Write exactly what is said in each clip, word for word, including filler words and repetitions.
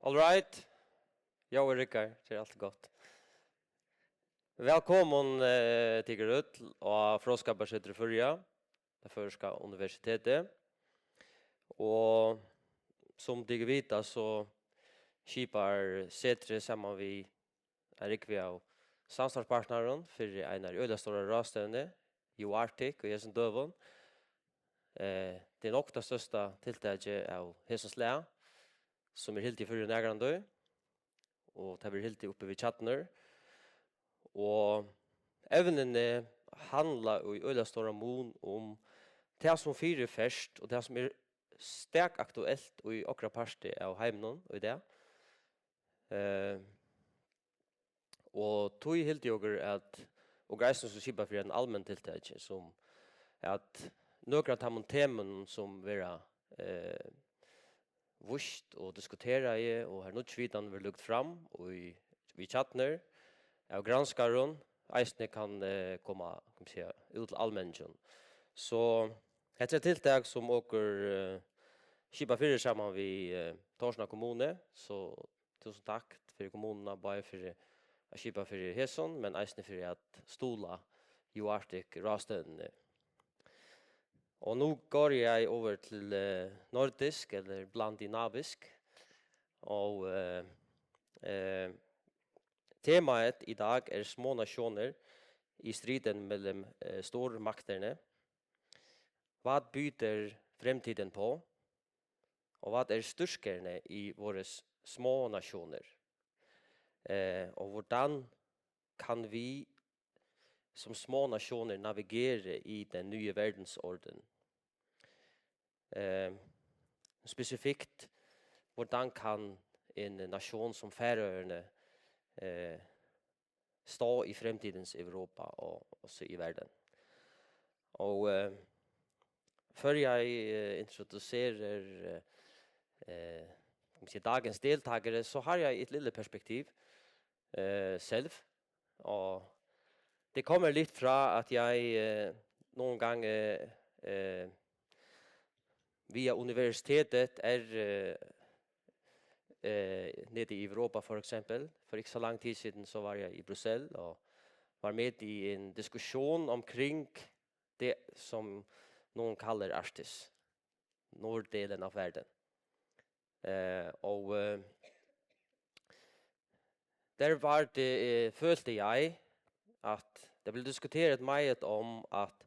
All right. Jú, eg riggar. Tað er altíð gott. Vælkomin, eh, tykkum øll á Fróðskaparsetur Føroya, tað føroyska universitetið. Og sum tykkum vita, so skipar setrið saman við ein rúgvu av samstarvspartnarum fyri einari øgiliga stórari ráðstevnu, UArctic, í hesum døgum. Eh, tað er nokk tað størsta tiltakið av hesum slag, sum er hildið í Føroyum nakrantíð, og tað verður hildið uppi við Tjarnir. Og evnini handla í øgiliga stóran mun um tað, sum fyri er ferðt, og tað, sum er stak aktuelt í okkara parti av heiminum í dag. Eh, og tí hildu okur at, og eisini so skipa fyri ein almenn tiltaki, sum at nøkur av teimum temunum, sum verða, eh, víst og diskuteraði, og har nýggj vitan verður løgd fram í, við Tjarnir av granskarum, eisini kann, eh, koma, kann man siga, út til almenning. So hetta er eitt tiltak, sum okur, eh, skipa fyri saman við, eh, Tórshavnar kommunu, so túsund takk fyri kommununa, bæði fyri at skipa fyri hesum, men eisini fyri at stuðla UArctic ráðstevnuni. Og nú gongur eg yvir til, eh, nordisk, ella blandinávisk. Og, eh, eh, temaet í dag er små nasjoner i striden mellom, eh, stormakterne. Hvad byder fremtiden på? Og hvad er styrkerne i vores små nationer? Eh, og hvordan kan vi som små nationer navigere i den nye verdensorden? Eh, specifikt, hvordan kan en nation som Færøerne, eh, stå i fremtidens Europa og også i verden? Og, eh, før jeg, eh, introducerer, eh, eh, kan man sige, dagens deltagere, så har jeg et lille perspektiv, eh, selv. Og det kommer lidt fra, at jeg, eh, nogle gange, eh, via universitetet er, eh, eh, nede i Europa, for eksempel. For ikke så lang tid siden, så var jeg i Bruxelles og var med i en diskussion omkring det, som nogen kalder Arktis, norddelen af verden. Eh, og, eh, der var det, eh, følte jeg, at der blev diskuteret meget om, at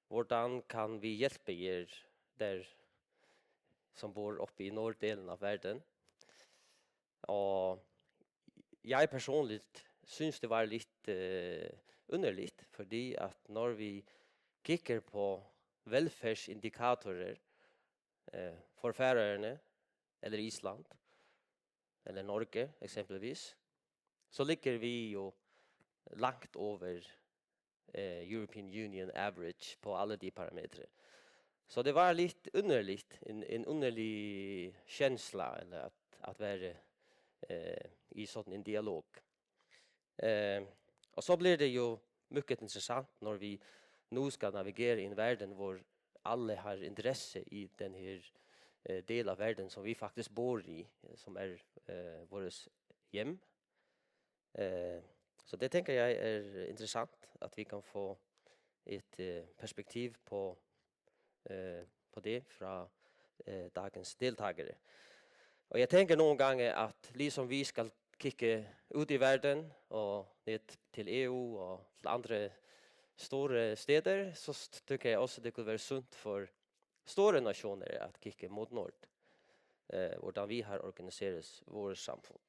hvordan kan vi hjælpe jer, der som bor oppe i norddelen af verden. Og jeg personligt synes, det var lidt, øh, underligt, fordi at når vi kigger på velfærdsindikatorer, øh, for Færøerne, eller Island, eller Norge eksempelvis, så ligger vi jo langt over, øh, European Union average på alle de parametre. Så det var lidt underligt, en, en underlig känsla, eller at, at være, øh, i sådan en dialog. Øh, og så bliver det jo mycket interessant, når vi nu skal navigere i en verden, hvor alle har interesse i den her, øh, del af verden, som vi faktisk bor i, øh, som er, øh, vores hjem. Øh, så det tænker jeg er interessant, at vi kan få et, øh, perspektiv på, øh, på det fra, øh, dagens deltagere. Og jeg tænker nogle gange, at ligesom vi skal kigge ud i verden og ned til E U og til andre store steder, så st-, tykker jeg også, det kunne være sundt for store nationer at kigge mod nord, øh, hvordan vi har organiseret vores samfund.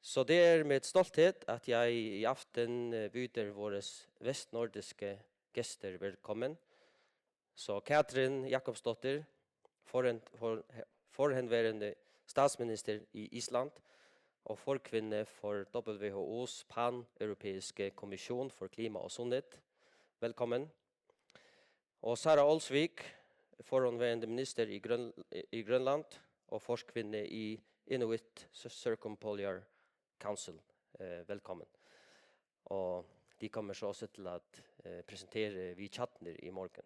Så det er med stolthed, at jeg i aften, øh, byder vores vestnordiske gæster velkommen. Så Katrin Jakobsdóttir, forhen-, for-, forhenværende statsminister i Island og forkvinde for W H O's pan-europæiske kommission for klima og sundhed. Velkommen. Og Sara Olsvig, forhenværende minister i Grøn-, i Grønland og forkvinde i Inuit Circumpolar Council. Øh, velkommen. Og de kommer så også til at, øh, præsentere Vi Tjarnir i morgen.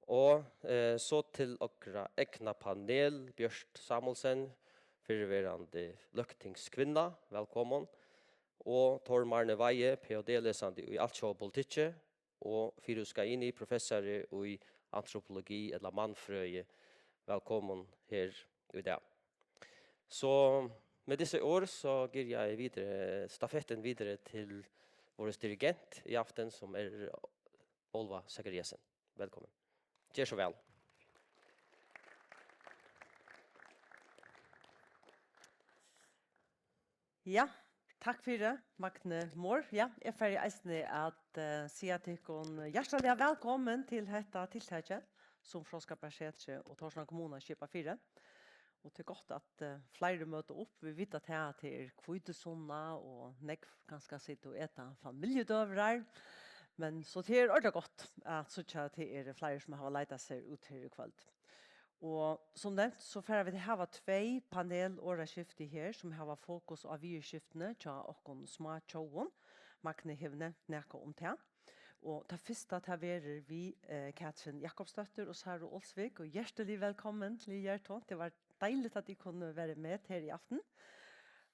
Og eh, so til okra egna panel, Bjørt Samuelsen, fyrrverandi løgtingskvinna, vælkomin, og Tor Marne Weihe, P H D-lesandi í altjóða politikki, og Firuz Gaini, professari í antropologi ella mannfrøði, vælkomin her í dag. So med disse ord, så gir jeg videre, stafetten videre til vores dirigent i aften, som er Ólva Zachariasen. Vælkomin. Ger so væl. Ja, takk fyri, Magni Mohr. Ja, eg fari eisini at uh, siga tykkum hjartaliga vælkomin til hetta tiltakið, sum Fróðskaparsetrið og Tórshavnar kommuna skipa fyri. Og tað er gott, at uh, fleiri møta upp. Vit vita, at tað, at tað er hvítusunna, og nógv kanska sita og eta familjudøgurðar. Men so tað er ordiliga gott at síggja, at tað eru fleiri, sum hava leitað sær út her í kvøld. Og sum nevnt, so fara vit at hava tvey panelorðaskifti her, sum hava fokus á viðurskiftini hjá okkum smátjóðum. Magni hevur nevnt nakað um tað. Og tað fyrsta, tað verður við eh, Katrin Jakobsdóttir og Sáru Olsvig, og hjartaliga vælkomin til jer to. Tað var deiligt, at I kunnu vera við her í aften.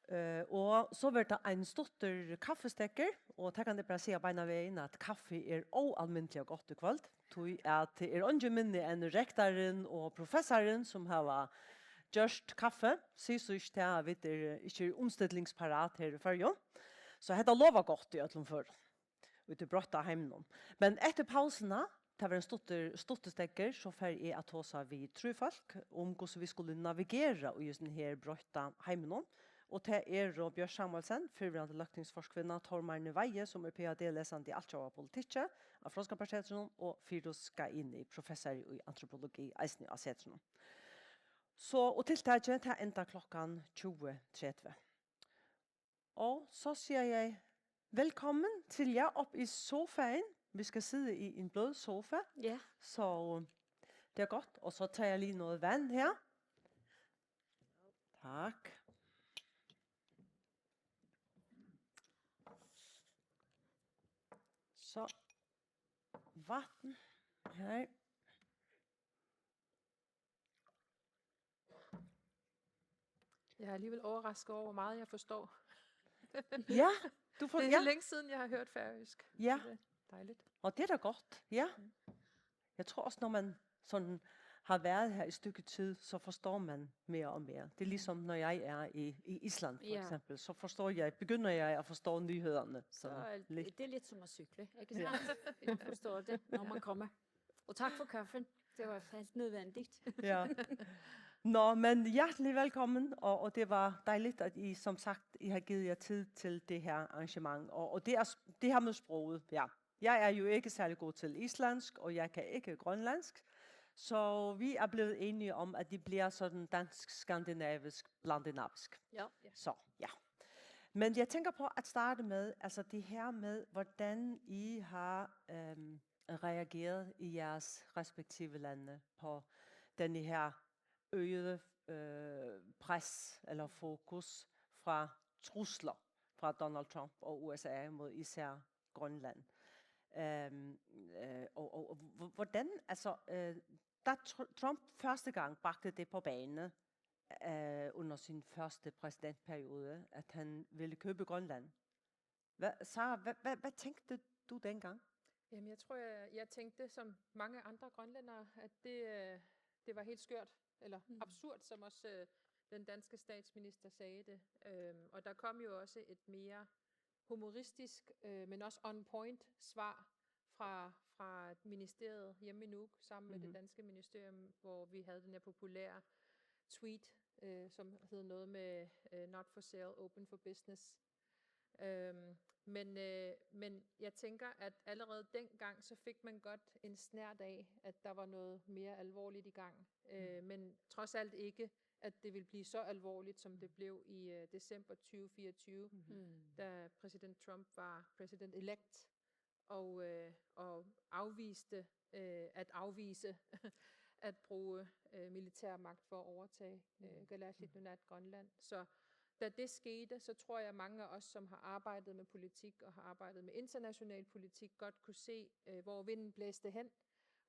Uh, og so verður tað ein stuttur kaffistekkur, og tað kann eg bara siga beinanvegin, at kaffi er óalmindiliga gott í kvøld, tí at tað er eingin minni enn rektarin og professarin, sum hava gjørt kaffi. Sigur so ikki tað, at vit eru ikki eru umstillingsparat her í Føroyum. So hetta lovar gott í øllum førum, í tí broytta heiminum. Men eftir pausuna, tað verður ein stuttur, stuttur stekkur, so fari eg at tosa við trý fólk um, hvussu vit skulu navigera í hesum her broytta heiminum. Og tað eru Bjørt Samuelsen, fyrrverandi løgtingsforkvinna, Tor Marne Weihe, sum er P H D-lesandi í altjóða politikki á Fróðskaparsetrinum, og Firuz Gaini, professari í antropologi, eisini á setrinum. So, og tiltakið, tað endar klokkan tjúgu tredivu. Og så siger jeg velkommen til jer op i sofaen. Vi skal sidde i en blød sofa, Ja, så det er godt. Og så tager jeg lige noget vand her. Tak. Så. Vand. Her. Jeg er alligevel overrasket over, hvor meget jeg forstår. Ja, du får... Det er Ja, længe siden, jeg har hørt færøsk. Ja. Det er dejligt. Og det er da godt. Ja. Jeg tror også, når man sådan har været her et stykke tid, så forstår man mere og mere. Det er ligesom, når jeg er i, i Island, for Ja. Eksempel, så forstår jeg, begynder jeg at forstå nyhederne. Så Sådan er lidt. Det er lidt som at cykle, ikke sant? Man forstår det, når man kommer. Og tak for kaffen. Det var helt nødvendigt. Ja. Nå, men hjertelig velkommen, og, og det var dejligt, at I som sagt, I har givet jer tid til det her arrangement. Og, og det, er, det har med sproget, ja. Jeg er jo ikke særlig god til islandsk, og jeg kan ikke grønlandsk. Så vi er blevet enige om, at det bliver sådan dansk-skandinavisk blandinavisk. Ja. Så, ja. Men jeg tænker på at starte med, altså det her med, hvordan I har øhm, reageret i jeres respektive lande på denne her øgede øh, pres eller fokus fra trusler fra Donald Trump og U S A mod især Grønland. Øhm, øh, og, og, og h- hvordan, altså, øh, da Tr- Trump første gang bragte det på bane øh, under sin første præsidentperiode, at han ville købe Grønland. Hvad, Sara, hvad, hvad, hvad tænkte du dengang? Jamen, jeg tror, jeg, jeg tænkte som mange andre grønlændere, at det, øh, det var helt skørt, eller mm. absurd, som også øh, den danske statsminister sagde det. Øhm, og der kom jo også et mere humoristisk, øh, men også on point svar fra, fra ministeriet hjemme i Nuuk, sammen med mm. det danske ministerium, hvor vi havde den her populære tweet, øh, som hed noget med øh, not for sale, open for business. Øhm, men, øh, men jeg tænker, at allerede dengang, så fik man godt en snert af, at der var noget mere alvorligt i gang. Øh, men trods alt ikke, at det ville blive så alvorligt, som det blev i øh, december tyve fireogtyve, mm. da præsident Trump var president-elect og, øh, og afviste øh, at afvise at bruge øh, militær magt for at overtage øh, Kalaallit Nunaat Grønland. Så da det skete, så tror jeg, at mange af os, som har arbejdet med politik og har arbejdet med international politik, godt kunne se, øh, hvor vinden blæste hen,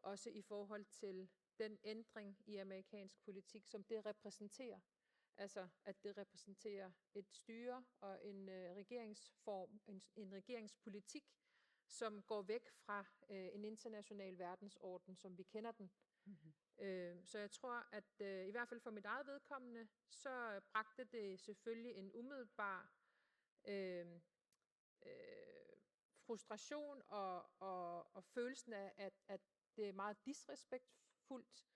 også i forhold til den ændring i amerikansk politik, som det repræsenterer. Altså, at det repræsenterer et styre og en øh, regeringsform, en, en regeringspolitik, som går væk fra øh, en international verdensorden, som vi kender den. Mm-hmm. Øh, så jeg tror, at øh, i hvert fald for mit eget vedkommende, så bragte det selvfølgelig en umiddelbar øh, øh, frustration og, og, og følelsen af, at, at det er meget disrespektfuldt,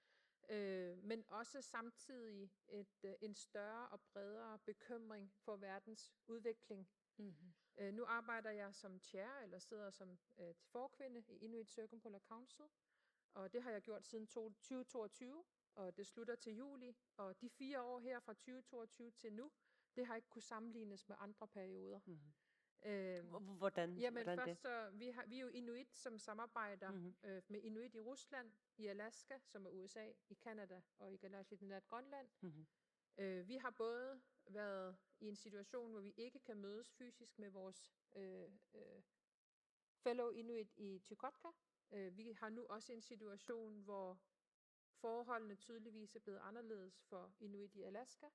øh, men også samtidig et, øh, en større og bredere bekymring for verdens udvikling. Mm-hmm. Øh, nu arbejder jeg som chair, eller sidder som øh, forkvinde i Inuit Circumpolar Council, og det har jeg gjort siden to, tyve toogtyve, og det slutter til juli. Og de fire år her fra tyve toogtyve til nu, det har ikke kunne sammenlignes med andre perioder. Mm-hmm. Øhm, Hvordan? Jamen hvordan først, det? Så vi, har, vi er jo inuit, som samarbejder mm-hmm. øh, med inuit i Rusland, i Alaska, som er U S A, i Canada og i Kalaallit Nunaat Grønland. Mm-hmm. Øh, vi har både været i en situation, hvor vi ikke kan mødes fysisk med vores øh, øh, fellow inuit i Chukotka. Øh, vi har nu også en situation, hvor forholdene tydeligvis er blevet anderledes for inuit i Alaska.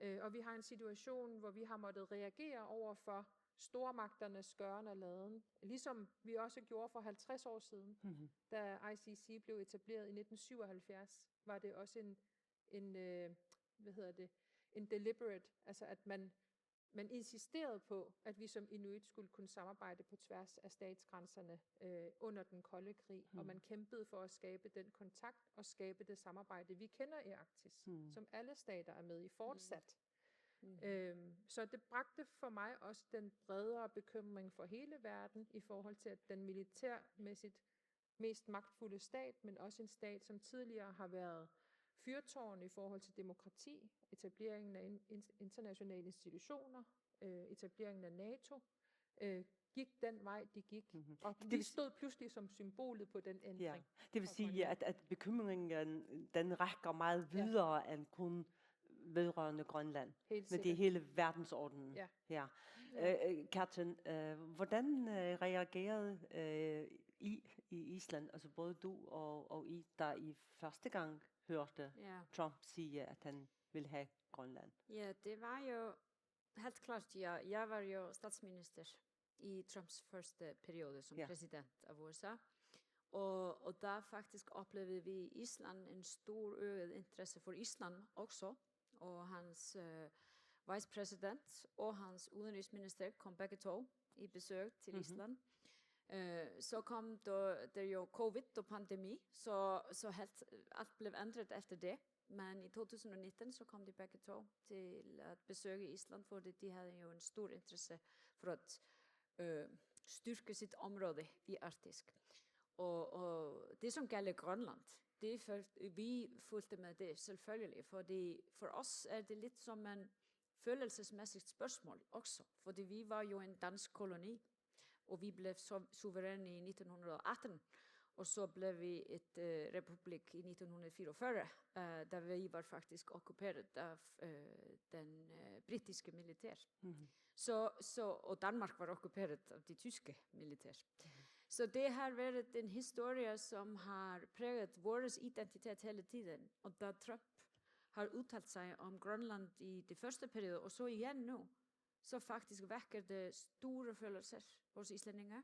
Øh, og vi har en situation, hvor vi har måttet reagere over for stormagternes gøren og laden, ligesom vi også gjorde for halvtreds år siden, mm-hmm. Da I C C blev etableret i nitten syvoghalvfjerds, var det også en, en øh, hvad hedder det, en deliberate, altså at man man insisterede på, at vi som inuit skulle kunne samarbejde på tværs af statsgrænserne øh, under den kolde krig, mm. og man kæmpede for at skabe den kontakt og skabe det samarbejde, vi kender i Arktis, mm. som alle stater er med i fortsat. Mm. Mm. Øhm, så det bragte for mig også den bredere bekymring for hele verden i forhold til, at den militærmæssigt mest magtfulde stat, men også en stat, som tidligere har været fyrtårn i forhold til demokrati, etableringen af internationale institutioner, øh, etableringen af NATO, øh, gik den vej, de gik. Mm-hmm. Og vi stod pludselig som symbolet på den ændring. Ja, det vil sige, at, at bekymringen, den rækker meget videre ja. End kun vedrørende Grønland, men det er hele verdensordenen. Ja. Ja. Øh, Katrin, øh, hvordan øh, reagerede øh, I i Island, altså både du og, og I, da I første gang hørte ja. Trump sige, at han ville have Grønland? Ja, det var jo helt klart, ja. Jeg var jo statsminister i Trumps første periode som ja. Præsident af U S A. Og, og der faktisk oplevede vi i Island en stor øget interesse for Island også, og hans øh, vicepræsident og hans udenrigsminister kom begge to i besøg til mm-hmm. Island. Øh, så kom der, der jo covid og pandemi, så, så helt, alt blev ændret efter det. Men i to tusind og nitten så kom de begge to til at besøge Island, fordi de havde jo en stor interesse for at øh, styrke sit område i Arktisk. Og, og det som gælder Grønland, det følte, vi fulgte med det selvfølgelig, fordi for os er det lidt som en følelsesmæssigt spørgsmål også, fordi vi var jo en dansk koloni, og vi blev så suveræne i nitten hundrede og atten, og så blev vi et øh, republik i nitten hundrede og fireogfyrre, øh, da vi var faktisk okkuperet af øh, den øh, britiske militær. Mm-hmm. Så, så, og Danmark var okkuperet af det tyske militær. Mm-hmm. Så det har været en historie, som har præget vores identitet hele tiden, og da Trump har udtalt sig om Grønland i det første periode, og så igen nu, så faktisk vækker det store følelser hos islændinge.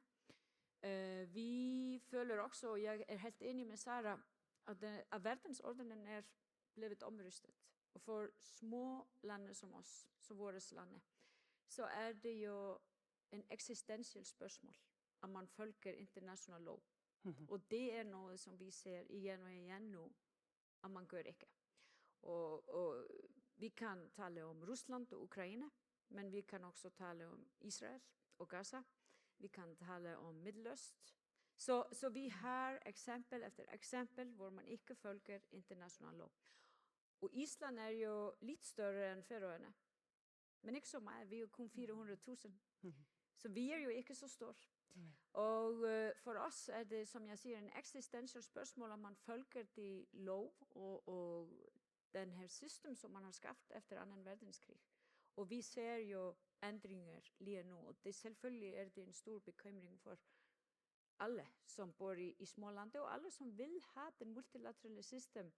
Uh, vi føler også, og jeg er helt enig med Sara, at, det, at verdensordenen er blevet omrystet. Og for små lande som os, som vores lande, så er det jo en eksistentiel spørgsmål, at man følger international lov. Mm-hmm. Og det er noget, som vi ser igen og igen nu, at man gør ikke. Og, og vi kan tale om Rusland og Ukraine, men vi kan også tale om Israel og Gaza. Vi kan tale om Middeløst. Så, så vi har eksempel efter eksempel, hvor man ikke følger international lov. Og Island er jo lidt større end Færøerne. Men ikke så meget. Vi er jo kun fire hundrede tusind. Mm-hmm. Så vi er jo ikke så stort. Nej. Og øh, for os er det, som jeg siger, en eksistentiel spørgsmål, om man følger de lov og, og den her system, som man har skabt efter anden verdenskrig. Og vi ser jo ændringer lige nu, og det selvfølgelig er det en stor bekymring for alle, som bor i, i små land, og alle som vil ha den multilaterale system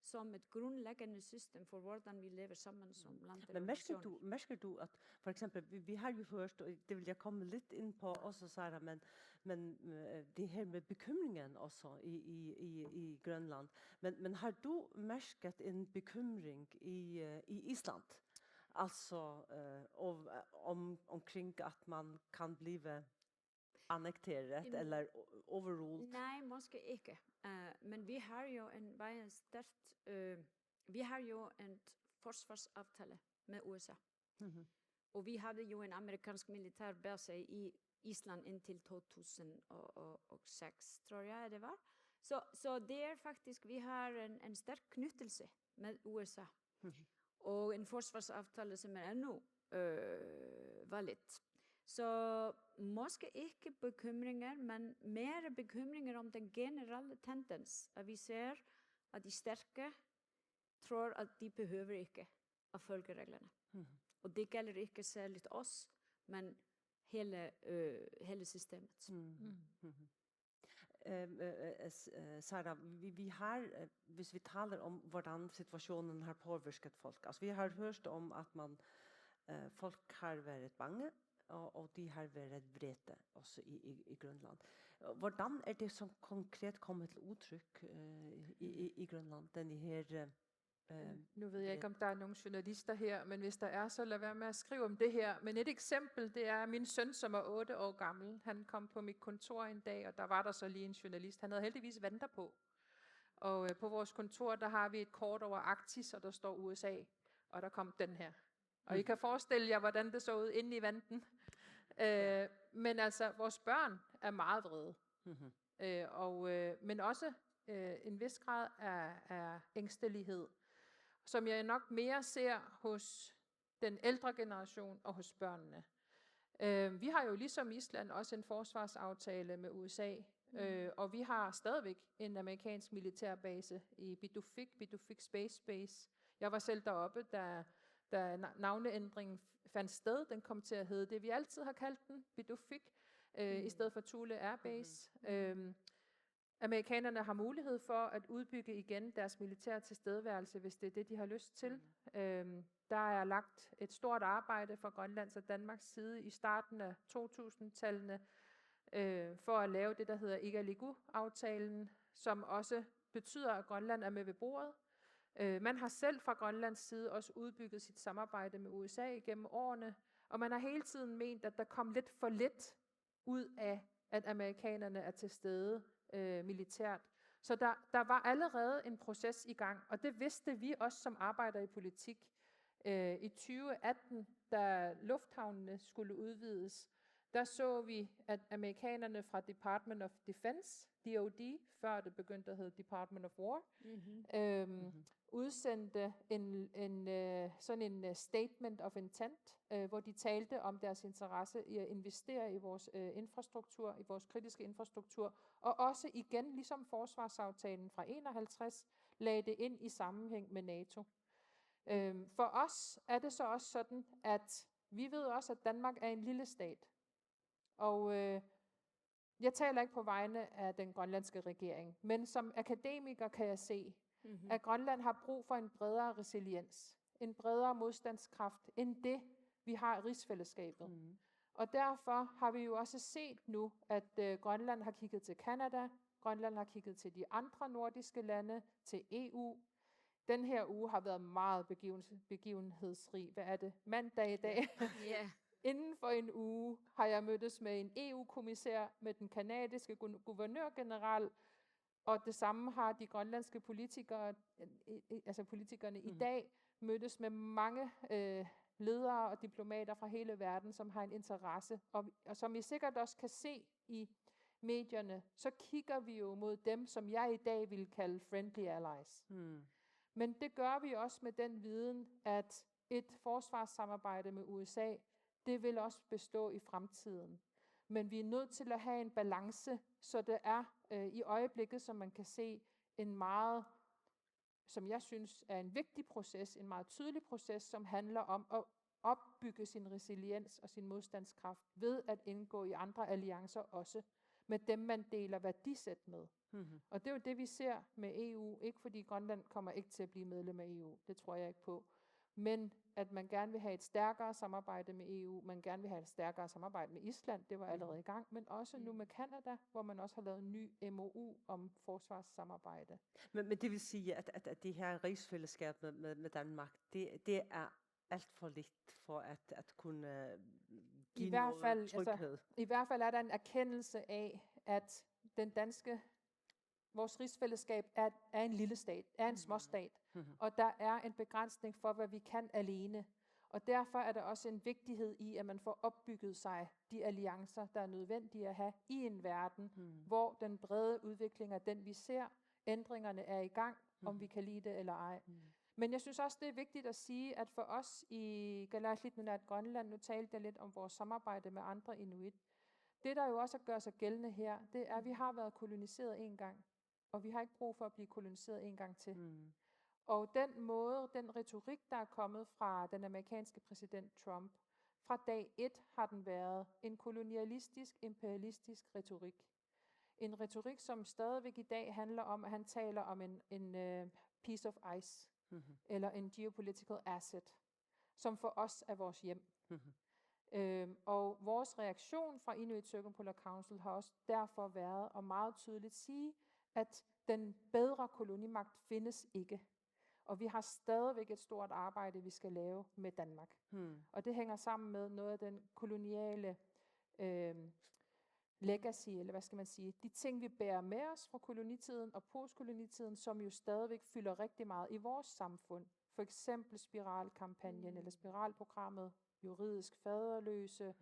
som et grundlæggende system for, hvordan vi lever sammen som land. Men mærker du, mærker du, at for eksempel, vi, vi har jo hørt, og det vil jeg komme lidt ind på også, Sara, men, men øh, det her med bekymringen også i, i, i, i Grønland. Men, men har du mærket en bekymring i, øh, i Island? Altså øh, og, om, omkring, at man kan blive annekteret En- eller o- overruled? Nej, måske ikke. Uh, men vi har jo en meget stærkt, uh, vi har jo en forsvarsaftale med U S A. Mhm. Og vi havde jo en amerikansk militær base i Island indtil to tusind og seks, tror jeg det var. Så, så det er faktisk, vi har en, en stærk knyttelse med U S A. Mhm. Og en forsvarsaftale, som er endnu øh, valid. Så måske ikke bekymringer, men mere bekymringer om den generelle tendens, at vi ser, at de stærke tror, at de behøver ikke at følge reglerne. Mhm. Og det gælder ikke særligt os, men hele, øh, hele systemet. Mm. Mhm. Øhm, øh, øh, s- øh, Sara, vi, vi har, øh, hvis vi taler om, hvordan situationen har påvirket folk. Altså, vi har hørt om, at man, øh, folk har været bange, og, og de har været vrede også i, i, i Grønland. Hvordan er det så konkret kommet til udtryk øh, i, i, i Grønland, den her øh, øh, Nu ved jeg ikke, om der er nogle journalister her, men hvis der er, så lad være med at skrive om det her. Men et eksempel, det er min søn, som er otte år gammel. Han kom på mit kontor en dag, og der var der så lige en journalist. Han havde heldigvis vanter på. Og øh, på vores kontor, der har vi et kort over Arktis, og der står U S A, og der kom den her. Og I kan forestille jer, hvordan det så ud inde i vanten. Øh, men altså, vores børn er meget vrede. Mhm. Øh, og, øh, men også øh, en vis grad af, af ængstelighed, som jeg nok mere ser hos den ældre generation og hos børnene. Øh, vi har jo ligesom Island også en forsvarsaftale med U S A, øh, og vi har stadigvæk en amerikansk militærbase i Pituffik, Pituffik Space Base. Jeg var selv deroppe, da, da na- navneændringen fandt sted. Den kom til at hedde det, vi altid har kaldt den, Pituffik, øh, i stedet for Thule Air Base. Mm-hmm. Øhm, Amerikanerne har mulighed for at udbygge igen deres militære tilstedeværelse, hvis det er det, de har lyst til. Mm. Øhm, der er lagt et stort arbejde fra Grønlands og Danmarks side i starten af to tusind-tallene øh, for at lave det, der hedder Igaliku-aftalen, som også betyder, at Grønland er med ved bordet. Øh, man har selv fra Grønlands side også udbygget sit samarbejde med U S A igennem årene, og man har hele tiden ment, at der kom lidt for lidt ud af, at amerikanerne er til stede øh, militært. Så der, der var allerede en proces i gang, og det vidste vi også, som arbejder i politik. Øh, I tyve atten, da lufthavnene skulle udvides, der så vi, at amerikanerne fra Department of Defense, D O D, før det begyndte at hedde Department of War, Mhm. øhm, udsendte en, en, øh, sådan en øh, statement of intent, øh, hvor de talte om deres interesse i at investere i vores øh, infrastruktur, i vores kritiske infrastruktur, og også igen, ligesom forsvarsaftalen fra enoghalvtreds, lagde det ind i sammenhæng med NATO. Øhm, for os er det så også sådan, at vi ved også, at Danmark er en lille stat. Og øh, jeg taler ikke på vegne af den grønlandske regering, men som akademiker kan jeg se, Mhm. at Grønland har brug for en bredere resiliens, en bredere modstandskraft end det, vi har i rigsfællesskabet. Mhm. Og derfor har vi jo også set nu, at øh, Grønland har kigget til Canada, Grønland har kigget til de andre nordiske lande, til E U. Den her uge har været meget begiven, begivenhedsrig. Hvad er det? Mandag i dag. Ja. Inden for en uge har jeg mødtes med en E U-kommissær, med den canadiske gu- guvernørgeneral, og det samme har de grønlandske politikere, øh, i- altså politikerne i Mhm. dag, mødtes med mange øh, ledere og diplomater fra hele verden, som har en interesse. Og, og som I sikkert også kan se i medierne, så kigger vi jo mod dem, som jeg i dag vil kalde friendly allies. Mm. Men det gør vi også med den viden, at et forsvarssamarbejde med U S A, det vil også bestå i fremtiden. Men vi er nødt til at have en balance, så det er øh, i øjeblikket, som man kan se, en meget, som jeg synes er en vigtig proces, en meget tydelig proces, som handler om at opbygge sin resiliens og sin modstandskraft ved at indgå i andre alliancer også. med dem, man deler værdisæt med. Mm-hmm. Og det er jo det, vi ser med E U. Ikke fordi Grønland kommer ikke til at blive medlem af E U. Det tror jeg ikke på. Men at man gerne vil have et stærkere samarbejde med E U, man gerne vil have et stærkere samarbejde med Island, det var allerede i gang, men også nu med Canada, hvor man også har lavet en ny M O U om forsvarssamarbejde. Men, men det vil sige, at, at, at det her rigsfællesskab med, med, med Danmark, det, det er alt for lidt for at, at kunne give noget tryghed. I hvert fald er der en erkendelse af, at den danske, vores rigsfællesskab er, er en lille stat, er en småstat, og der er en begrænsning for, hvad vi kan alene. Og derfor er der også en vigtighed i, at man får opbygget sig de alliancer, der er nødvendige at have i en verden, hvor den brede udvikling er den, vi ser, ændringerne er i gang, om vi kan lide det eller ej. Men jeg synes også, det er vigtigt at sige, at for os i Kalaallit Nunaat Grønland, nu talte jeg lidt om vores samarbejde med andre inuit, det, der jo også gør sig gældende her, det er, at vi har været koloniseret en gang, og vi har ikke brug for at blive koloniseret en gang til. Og den måde, den retorik, der er kommet fra den amerikanske præsident Trump, fra dag et har den været en kolonialistisk, imperialistisk retorik. En retorik, som stadigvæk i dag handler om, at han taler om en, en uh, piece of ice, mm-hmm, eller en geopolitical asset, som for os er vores hjem. Mm-hmm. Øhm, og vores reaktion fra Inuit Circumpolar Council har også derfor været at meget tydeligt sige, at den bedre kolonimagt findes ikke. Og vi har stadigvæk et stort arbejde, vi skal lave med Danmark. Hmm. Og det hænger sammen med noget af den koloniale øh, legacy, eller hvad skal man sige, de ting, vi bærer med os fra kolonitiden og postkolonitiden, som jo stadigvæk fylder rigtig meget i vores samfund. For eksempel spiralkampagnen, mm, eller spiralprogrammet, juridisk faderløse,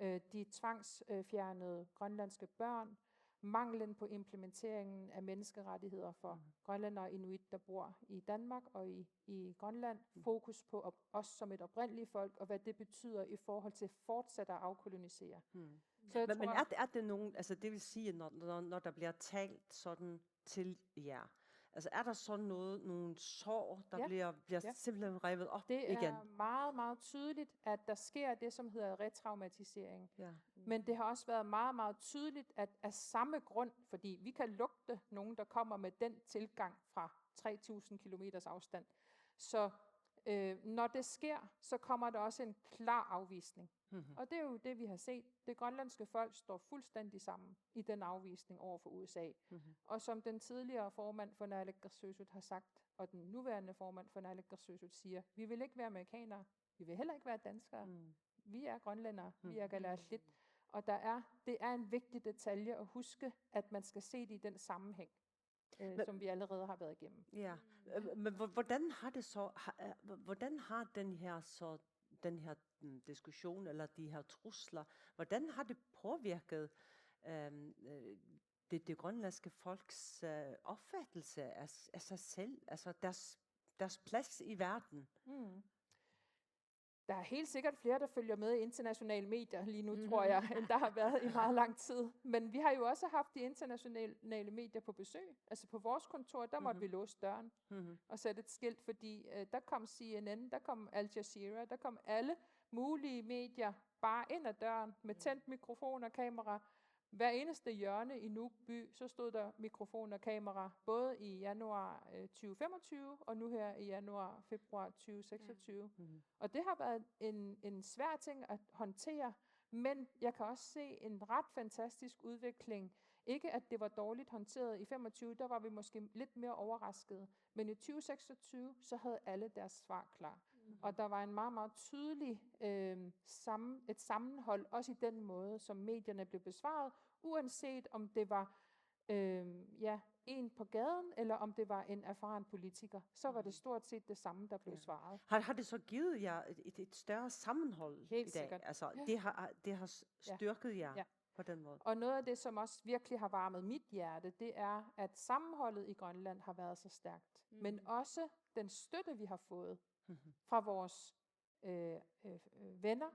øh, de tvangsfjernede grønlandske børn, manglen på implementeringen af menneskerettigheder for, mm, grønlændere og inuit, der bor i Danmark og i, i Grønland, mm, fokus på op, os som et oprindeligt folk, og hvad det betyder i forhold til fortsat at afkolonisere. Mm. Så jeg men, tror, men er, det, er det nogen, altså det vil sige, når, når, når der bliver talt sådan til jer, altså er der så noget, nogle sår, der, ja, bliver, bliver, ja, simpelthen revet op igen? Det er meget, meget tydeligt, at der sker det, som hedder retraumatisering. Ja. Men det har også været meget, meget tydeligt, at af samme grund, fordi vi kan lugte nogen, der kommer med den tilgang fra tre tusind kilometers afstand. Så øh, når det sker, så kommer der også en klar afvisning. Mm-hmm. Og det er jo det, vi har set. Det grønlandske folk står fuldstændig sammen i den afvisning over for U S A. Mm-hmm. Og som den tidligere formand for Naalakkersuisut har sagt, og den nuværende formand for Naalakkersuisut siger, vi vil ikke være amerikanere, vi vil heller ikke være danskere. Mm. Vi er grønlændere, vi er kalaallit. Og der er, det er en vigtig detalje at huske, at man skal se det i den sammenhæng, øh, men, som vi allerede har været igennem. Ja, øh, men hvor- hvordan har det så, har, øh, hvor- hvordan har den her så, den her mm, diskussion eller de her trusler, hvordan har det påvirket øhm, øh, det, det grønlandske folks øh, opfattelse af, af sig selv, altså deres, deres plads i verden? Mm. Der er helt sikkert flere, der følger med i internationale medier lige nu, mm-hmm, tror jeg, end der har været i meget lang tid. Men vi har jo også haft de internationale medier på besøg. Altså på vores kontor, der måtte, mm-hmm, vi låse døren, mm-hmm, og sætte et skilt, fordi øh, der kom C N N, der kom Al Jazeera, der kom alle mulige medier bare ind ad døren med tændt mikrofon og kamera. Hver eneste hjørne i Nuuk by, så stod der mikrofon og kamera, både i januar øh, tyve femogtyve og nu her i januar, februar tyve seksogtyve. Mm. Og det har været en, en svær ting at håndtere, men jeg kan også se en ret fantastisk udvikling. Ikke at det var dårligt håndteret i femogtyve, der var vi måske lidt mere overraskede, men i tyve seksogtyve, så havde alle deres svar klar. Mm. Og der var en meget, meget tydelig øh, sammen, et sammenhold, også i den måde, som medierne blev besvaret, uanset om det var øh, ja, en på gaden, eller om det var en erfaren politiker, så var det stort set det samme, der blev svaret. Har, har det så givet jer et, et, et større sammenhold i dag? Helt sikkert. Altså, det har, det har s- Ja. Styrket jer Ja. På den måde? Og noget af det, som også virkelig har varmet mit hjerte, det er, at sammenholdet i Grønland har været så stærkt. Mm. Men også den støtte, vi har fået, mhm, fra vores øh, øh, øh, venner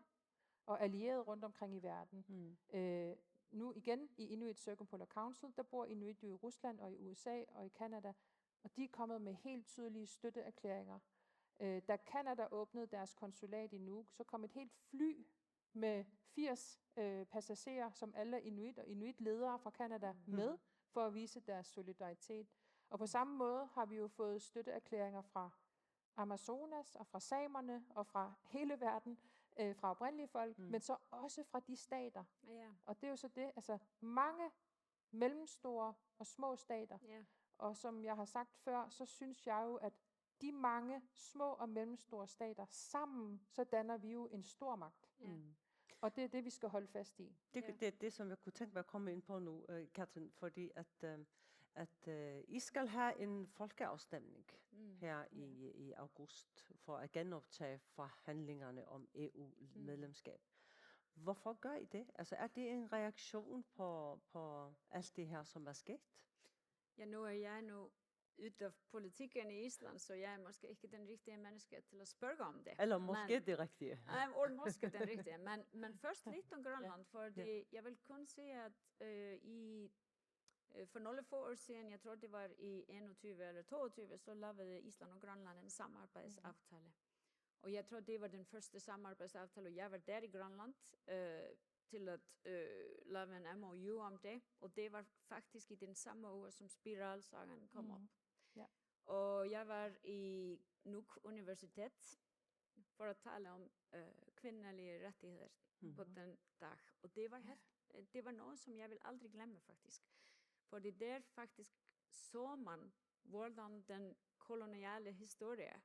og allierede rundt omkring i verden. Mm. Øh, nu igen i Inuit Circumpolar Council, der bor inuit jo i Rusland og i U S A og i Canada, og de er kommet med helt tydelige støtteerklæringer. Øh, da Canada åbnede deres konsulat i Nuuk, så kom et helt fly med firs øh, passagerer, som alle er inuit, og inuit-ledere fra Canada med, for at vise deres solidaritet. Og på samme måde har vi jo fået støtteerklæringer fra Amazonas og fra samerne og fra hele verden, øh, fra oprindelige folk, mm. men så også fra de stater. Ja. Og det er jo så det, altså mange mellemstore og små stater. Ja. Og som jeg har sagt før, så synes jeg jo, at de mange små og mellemstore stater sammen, så danner vi jo en stor magt. Ja. Mm. Og det er det, vi skal holde fast i. Det, ja. Det er det, som jeg kunne tænke mig at komme ind på nu, øh, Katrin, fordi at, øh, at øh, I skal have en folkeafstemning mm. her i, ja. I august for at genoptage forhandlingerne om E U-medlemskab. Mm. Hvorfor gør I det? Altså, er det en reaktion på, på alt det her, som er sket? Ja, nu er jeg nu ute af politikken i Island, så jeg er måske ikke den rigtige menneske til at spørge om det. Eller måske men, det rigtige. Nej, og måske den rigtige. Men, men først lidt om Grønland, fordi ja. Jeg vil kun sige, at øh, i øh, for nogle få år siden, jeg tror det var i enogtyve eller toogtyve, så lavede Island og Grønland en samarbejdsaftale. Mm. Og jeg tror, det var den første samarbejdsaftale, og jeg var der i Grønland øh, til at øh, lave en M O U om det, og det var faktisk i den samme uge, som spiralsagen kom mm. Op. Ja. Og jeg var i Nuuk Universitet for at tale om øh, kvindelige rettigheder mm. På den dag. Og det var, helt, det var noget, som jeg vil aldrig glemme, faktisk. Fordi der faktisk så man, hvordan den koloniale historie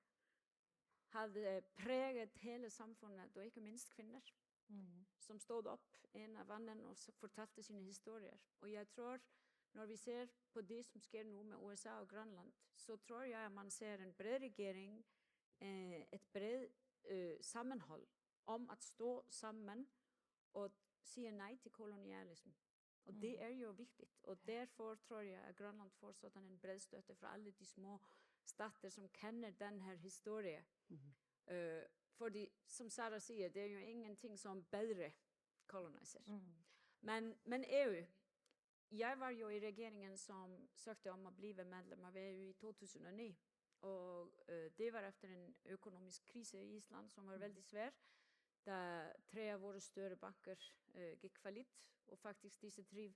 havde præget hele samfundet, og ikke mindst kvinder, mm. Som stod op en af anden og fortalte sine historier. Og jeg tror, når vi ser på det, som sker nu med U S A og Grønland, så tror jeg, at man ser en bred regering, øh, et bred øh, sammenhold om at stå sammen og sige nej til kolonialisme. Og det er jo vigtigt, og derfor tror jeg, at Grønland får sådan en bred støtte fra alle de små stater, som kender den her historie. Mm-hmm. Øh, fordi, som Sara siger, det er jo ingenting som bedre colonizer. Mm. Men, men E U, jeg var jo i regjeringen, som søgte om at blive medlem af E U i to tusind og ni, og øh, det var efter en økonomisk krise i Island, som var mm. Veldig svær, da tre af vores større banker øh, gik fallit, og faktisk disse tre,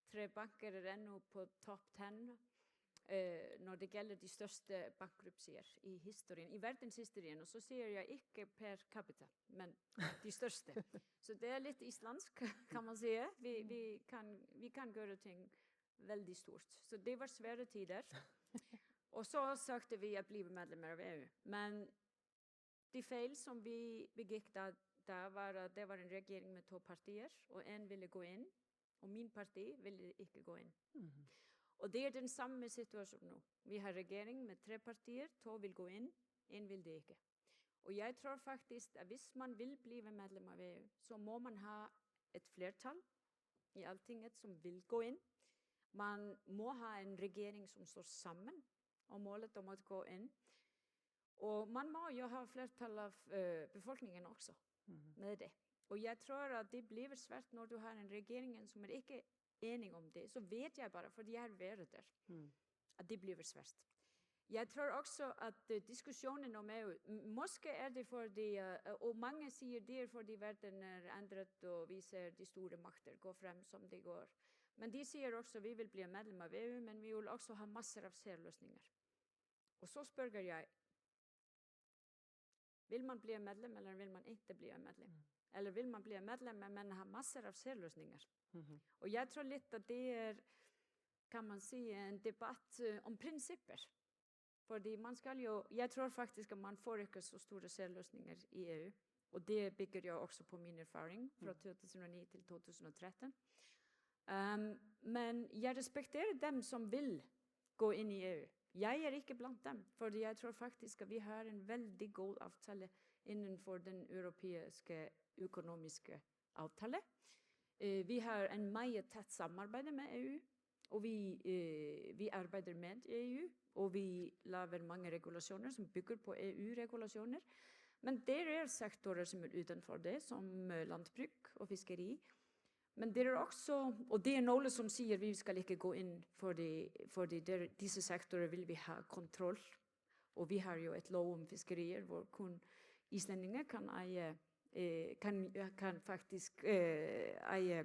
tre banker er endnu på top ten, øh, når det gælder de største bankruptcer i historien, i verdenshistorien, og så siger jeg ikke per capita, men de største. Så det er lidt islandsk, kan man sige. Vi, vi, kan, vi kan gøre ting veldig stort. Så det var svære tider. Og så søgte vi at blive medlemmer af E U. Men de fejl, som vi begik da, da var, at det var en regering med to partier, og en ville gå ind, og min parti ville ikke gå ind. Mm-hmm. Og det er den samme situation nu. Vi har regering med tre partier, to vil gå ind, en vil det ikke. Og jeg tror faktisk, at hvis man vil blive medlem af E U, så må man have et flertal i Altinget, som vil gå ind. Man må have en regering, som står sammen om målet om at gå ind. Og man må jo have flertal af øh, befolkningen også mm-hmm. Med det. Og jeg tror, at det bliver svært, når du har en regering, som er ikke enig om det. Så ved jeg bare, fordi jeg har været der, mm. At det bliver svært. Jeg tror også, at øh, diskussionen om E U, m- måske er det fordi, øh, og mange siger, det er fordi verden er ændret, og vi ser de store magter gå frem, som det går. Men de siger også, at vi vil blive medlem af E U, men vi vil også have masser af særløsninger. Og så spørger jeg, vil man blive medlem, eller vil man ikke blive medlem? Mm. Eller vil man blive medlem, men man har masser af særløsninger? Mm-hmm. Og jeg tror lidt, at det er, kan man sige, en debat øh, om principper. Fordi man skal jo, jeg tror faktisk, at man får ikke så store særløsninger i E U. Og det bygger jeg også på min erfaring fra to tusind og ni til to tusind og tretten. Um, men jeg respekterer dem, som vil gå ind i E U. Jeg er ikke blandt dem, fordi jeg tror faktisk, at vi har en veldig god aftale inden for den europæiske økonomiske aftale. Uh, vi har en meget tæt samarbejde med E U, og vi, uh, vi arbejder med E U, og vi laver mange regulationer, som bygger på E U-regulationer. Men der er sektorer, som er uden for det, som uh, landbrug og fiskeri. Men det er også, og det er nogle, som siger, at vi skal ikke gå ind, fordi, fordi der, disse sektorer vil vi have kontrol. Og vi har jo et lov om fiskerier, hvor kun islændinge kan eje eh, kan, kan faktisk eh, eie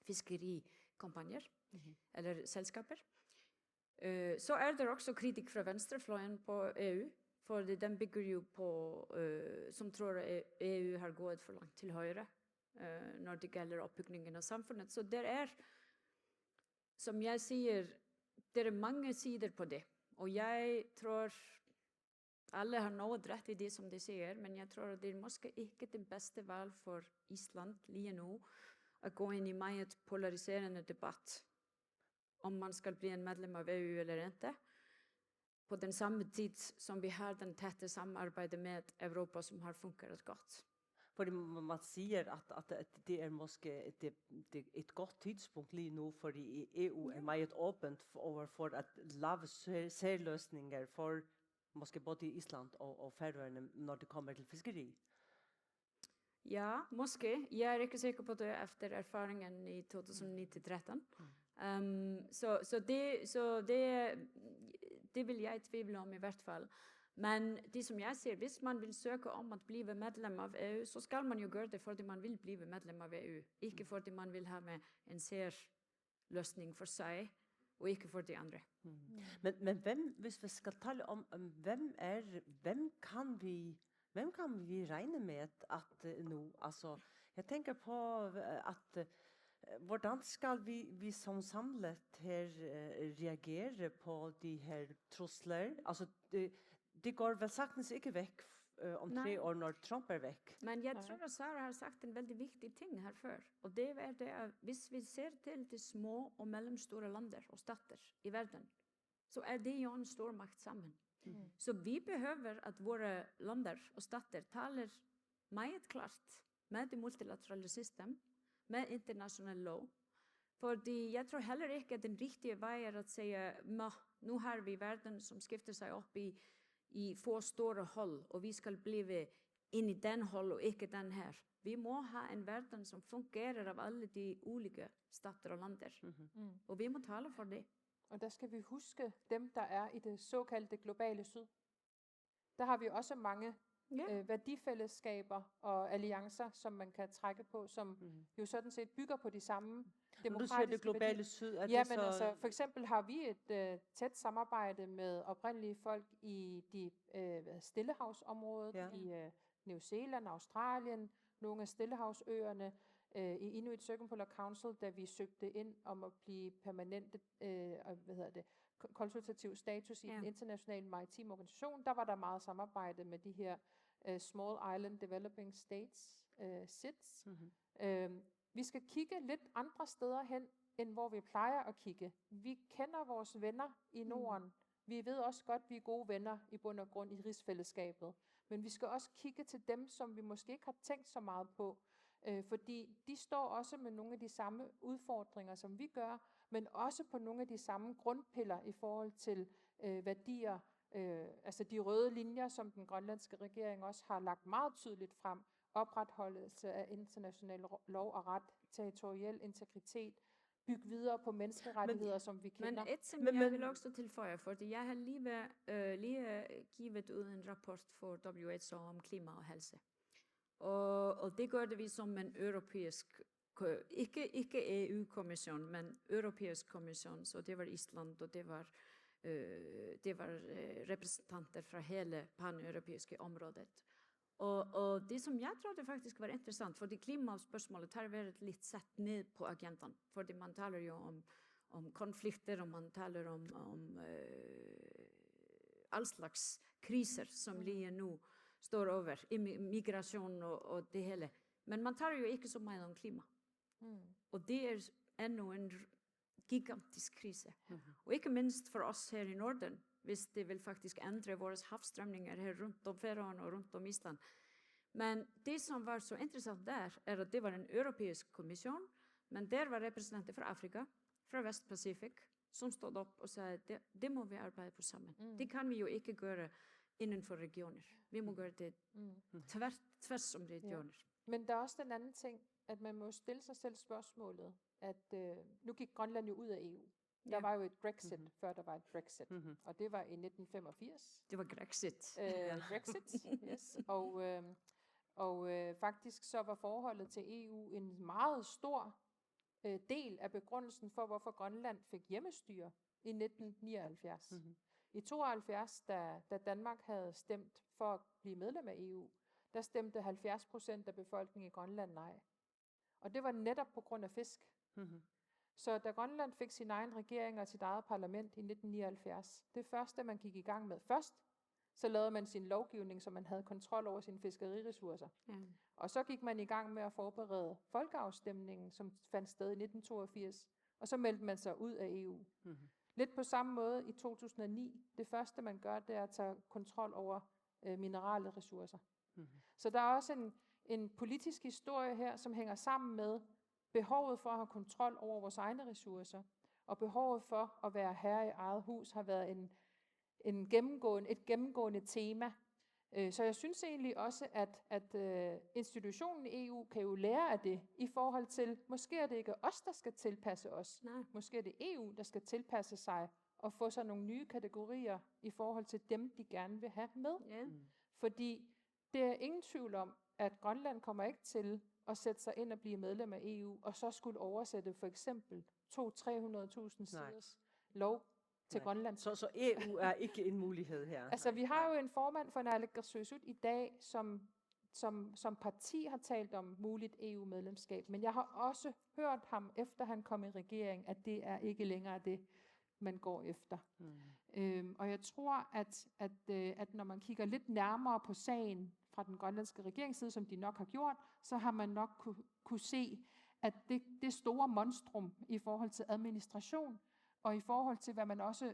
fiskerikompanier, eller selskaper. Eh, så er det også kritikk fra venstrefløyen på E U, for det, den bygger jo på, eh, som tror at E U har gått for langt til høyre, eh, når det gjelder oppbygningen av samfunnet. Så det er, som jeg sier, det er mange sider på det. Og jeg tror alle har noe rett i det som de sier, men jeg tror at det er måske ikke det beste valg for Island lige nu at gå ind i meget polariserende debat, om man skal bli en medlem av E U eller ikke, på den samme tid som vi har den tætte samarbejde med Europa, som har fungeret godt. Fordi man man siger, at, at, at det er måske det, det er et godt tidspunkt lige nu, fordi E U er meget åbent for, over for at lave sær, særløsninger for måske både Island og, og Færøerne, når det kommer til fiskeri. Ja, måske. Jeg er ikke sikker på det efter erfaringen i to tusind ni til tretten. Um, så, så, det, så det, det vil jeg tvivle om i hvert fall. Men det som jeg ser, hvis man vil søke om at blive medlem av E U, så skal man jo gøre det, fordi man vil blive medlem av E U. Ikke fordi man vil have en sær løsning for sig, og ikke for de andre. Men, men hvem, hvis vi skal tale om, om hvem er, hvem kan vi, hvem kan vi regne med at, at eh, nu, altså, jeg tænker på, eh, at eh, hvordan skal vi, vi som samlet her eh, reagere på de her trusler? Altså, det, det går vel sagtens ikke væk eh, om Nej. Tre år, når Trump er væk. Men jeg tror, at Sara har sagt en veldig vigtig ting her før, og det er det, at hvis vi ser til de små og mellemstore lander og stater i verden, så er det jo en stor magt sammen. Så vi behøver, at våre lander og stater taler meget klart med det multilaterale system, med international lov. Fordi jeg tror heller ikke, at den rigtige vej er at sige, nå, nu har vi verden, som skifter sig op i, i for store hold, og vi skal blive ind i den hold, og ikke den her. Vi må have en verden, som fungerer af alle de ulike stater og lander. Og vi må tale for det. Og der skal vi huske dem, der er i det såkaldte globale syd. Der har vi også mange Ja. øh, værdifællesskaber og alliancer, som man kan trække på, som jo sådan set bygger på de samme Men du siger demokratiske det globale værdier. syd, er Ja, det men så... altså, for eksempel har vi et øh, tæt samarbejde med oprindelige folk i de øh, hvad, Stillehavsområdet, Ja. i øh, New Zealand, Australien, nogle af Stillehavsøerne, øh, i Inuit Circumpolar Council, da vi søgte ind om at blive permanente, øh, og, hvad hedder det, ko- konsultativ status i Ja. den internationale maritime organisation, der var der meget samarbejde med de her øh, Small Island Developing States, øh, SIDS. Mhm. Øhm, vi skal kigge lidt andre steder hen, end hvor vi plejer at kigge. Vi kender vores venner i Norden. Vi ved også godt, vi er gode venner i bund og grund i rigsfællesskabet. Men vi skal også kigge til dem, som vi måske ikke har tænkt så meget på. Øh, fordi de står også med nogle af de samme udfordringer, som vi gør, men også på nogle af de samme grundpiller i forhold til øh, værdier, øh, altså de røde linjer, som den grønlandske regering også har lagt meget tydeligt frem, opretholdelse af international ro- lov og ret, territoriel integritet, bygge videre på menneskerettigheder, som vi Men kender. et som Men- jeg men- vil også tilføje, fordi jeg har lige, øh, lige givet ud en rapport for W H O om klima og helse. Og, og det gør det vi som en europæisk, ko- ikke, ikke E U-kommission, men europæisk kommission, så det var Island, og det var, øh, det var øh, repræsentanter fra hele paneuropæiske området. Og, og det som jeg tror det faktisk var interessant, fordi klimaspørgsmålet har vært litt satt ned på agendaen, fordi man taler jo om, om konflikter, og man taler om, om øh, all slags kriser, som lige nu står over, immi- migration og, og det hele. Men man taler jo ikke så meget om klima. Og det er endnu en r- gigantisk krise. Og ikke mindst for os her i Norden, hvis det vil faktisk ændre vores havstrømninger her rundt om Færøerne og rundt om Island. Men det, som var så interessant der, er, at det var en europæisk kommission, men der var repræsentanter fra Afrika, fra Vestpacifik, som stod op og sagde, det, det må vi arbejde på sammen. Det kan vi jo ikke gøre inden for regioner. Vi må gøre det tvært, tværs om regioner. Men der er også den anden ting, at man må stille sig selv spørgsmålet, at øh, nu gik Grønland jo ud af E U. Der Ja. var jo et Brexit, før der var et Brexit. Og det var i nitten femogfirs. Det var Grexit. Øh, Brexit, yes. Og, øh, Og øh, faktisk så var forholdet til E U en meget stor øh, del af begrundelsen for, hvorfor Grønland fik hjemmestyre i nitten nioghalvfjerds. Mm-hmm. I tooghalvfjerds, da, da Danmark havde stemt for at blive medlem af E U, der stemte halvfjerds procent af befolkningen i Grønland nej. Og det var netop på grund af fisk. Mm-hmm. Så da Grønland fik sin egen regering og sit eget parlament i nitten nioghalvfjerds, det første, man gik i gang med først, så lavede man sin lovgivning, så man havde kontrol over sine fiskeriressourcer. Ja. Og så gik man i gang med at forberede folkeafstemningen, som fandt sted i nitten toogfirs, og så meldte man sig ud af E U. Mm-hmm. Lidt på samme måde i to tusind og ni. Det første, man gør, det er at tage kontrol over øh, mineralressourcer. Mm-hmm. Så der er også en, en politisk historie her, som hænger sammen med behovet for at have kontrol over vores egne ressourcer, og behovet for at være herre i eget hus har været en, en gennemgående, et gennemgående tema. Øh, så jeg synes egentlig også, at, at øh, institutionen E U kan jo lære af det, i forhold til, måske er det ikke os, der skal tilpasse os. Nej. Måske er det E U, der skal tilpasse sig og få sig nogle nye kategorier i forhold til dem, de gerne vil have med. Ja. Mm. Fordi det er ingen tvivl om, at Grønland kommer ikke til at sætte sig ind og blive medlem af E U, og så skulle oversætte for eksempel to, tre hundrede tusind siders lov til Grønland. Så, så E U er ikke en mulighed her? Altså, vi har jo en formand for Naalakkersuisut i dag, som, som, som parti har talt om muligt E U-medlemskab, men jeg har også hørt ham, efter han kom i regering, at det er ikke længere det, man går efter. Mm. Øhm, og jeg tror, at, at, øh, at når man kigger lidt nærmere på sagen fra den grønlandske regerings side, som de nok har gjort, så har man nok kunne, kunne se, at det, det store monstrum i forhold til administration, og i forhold til, hvad man også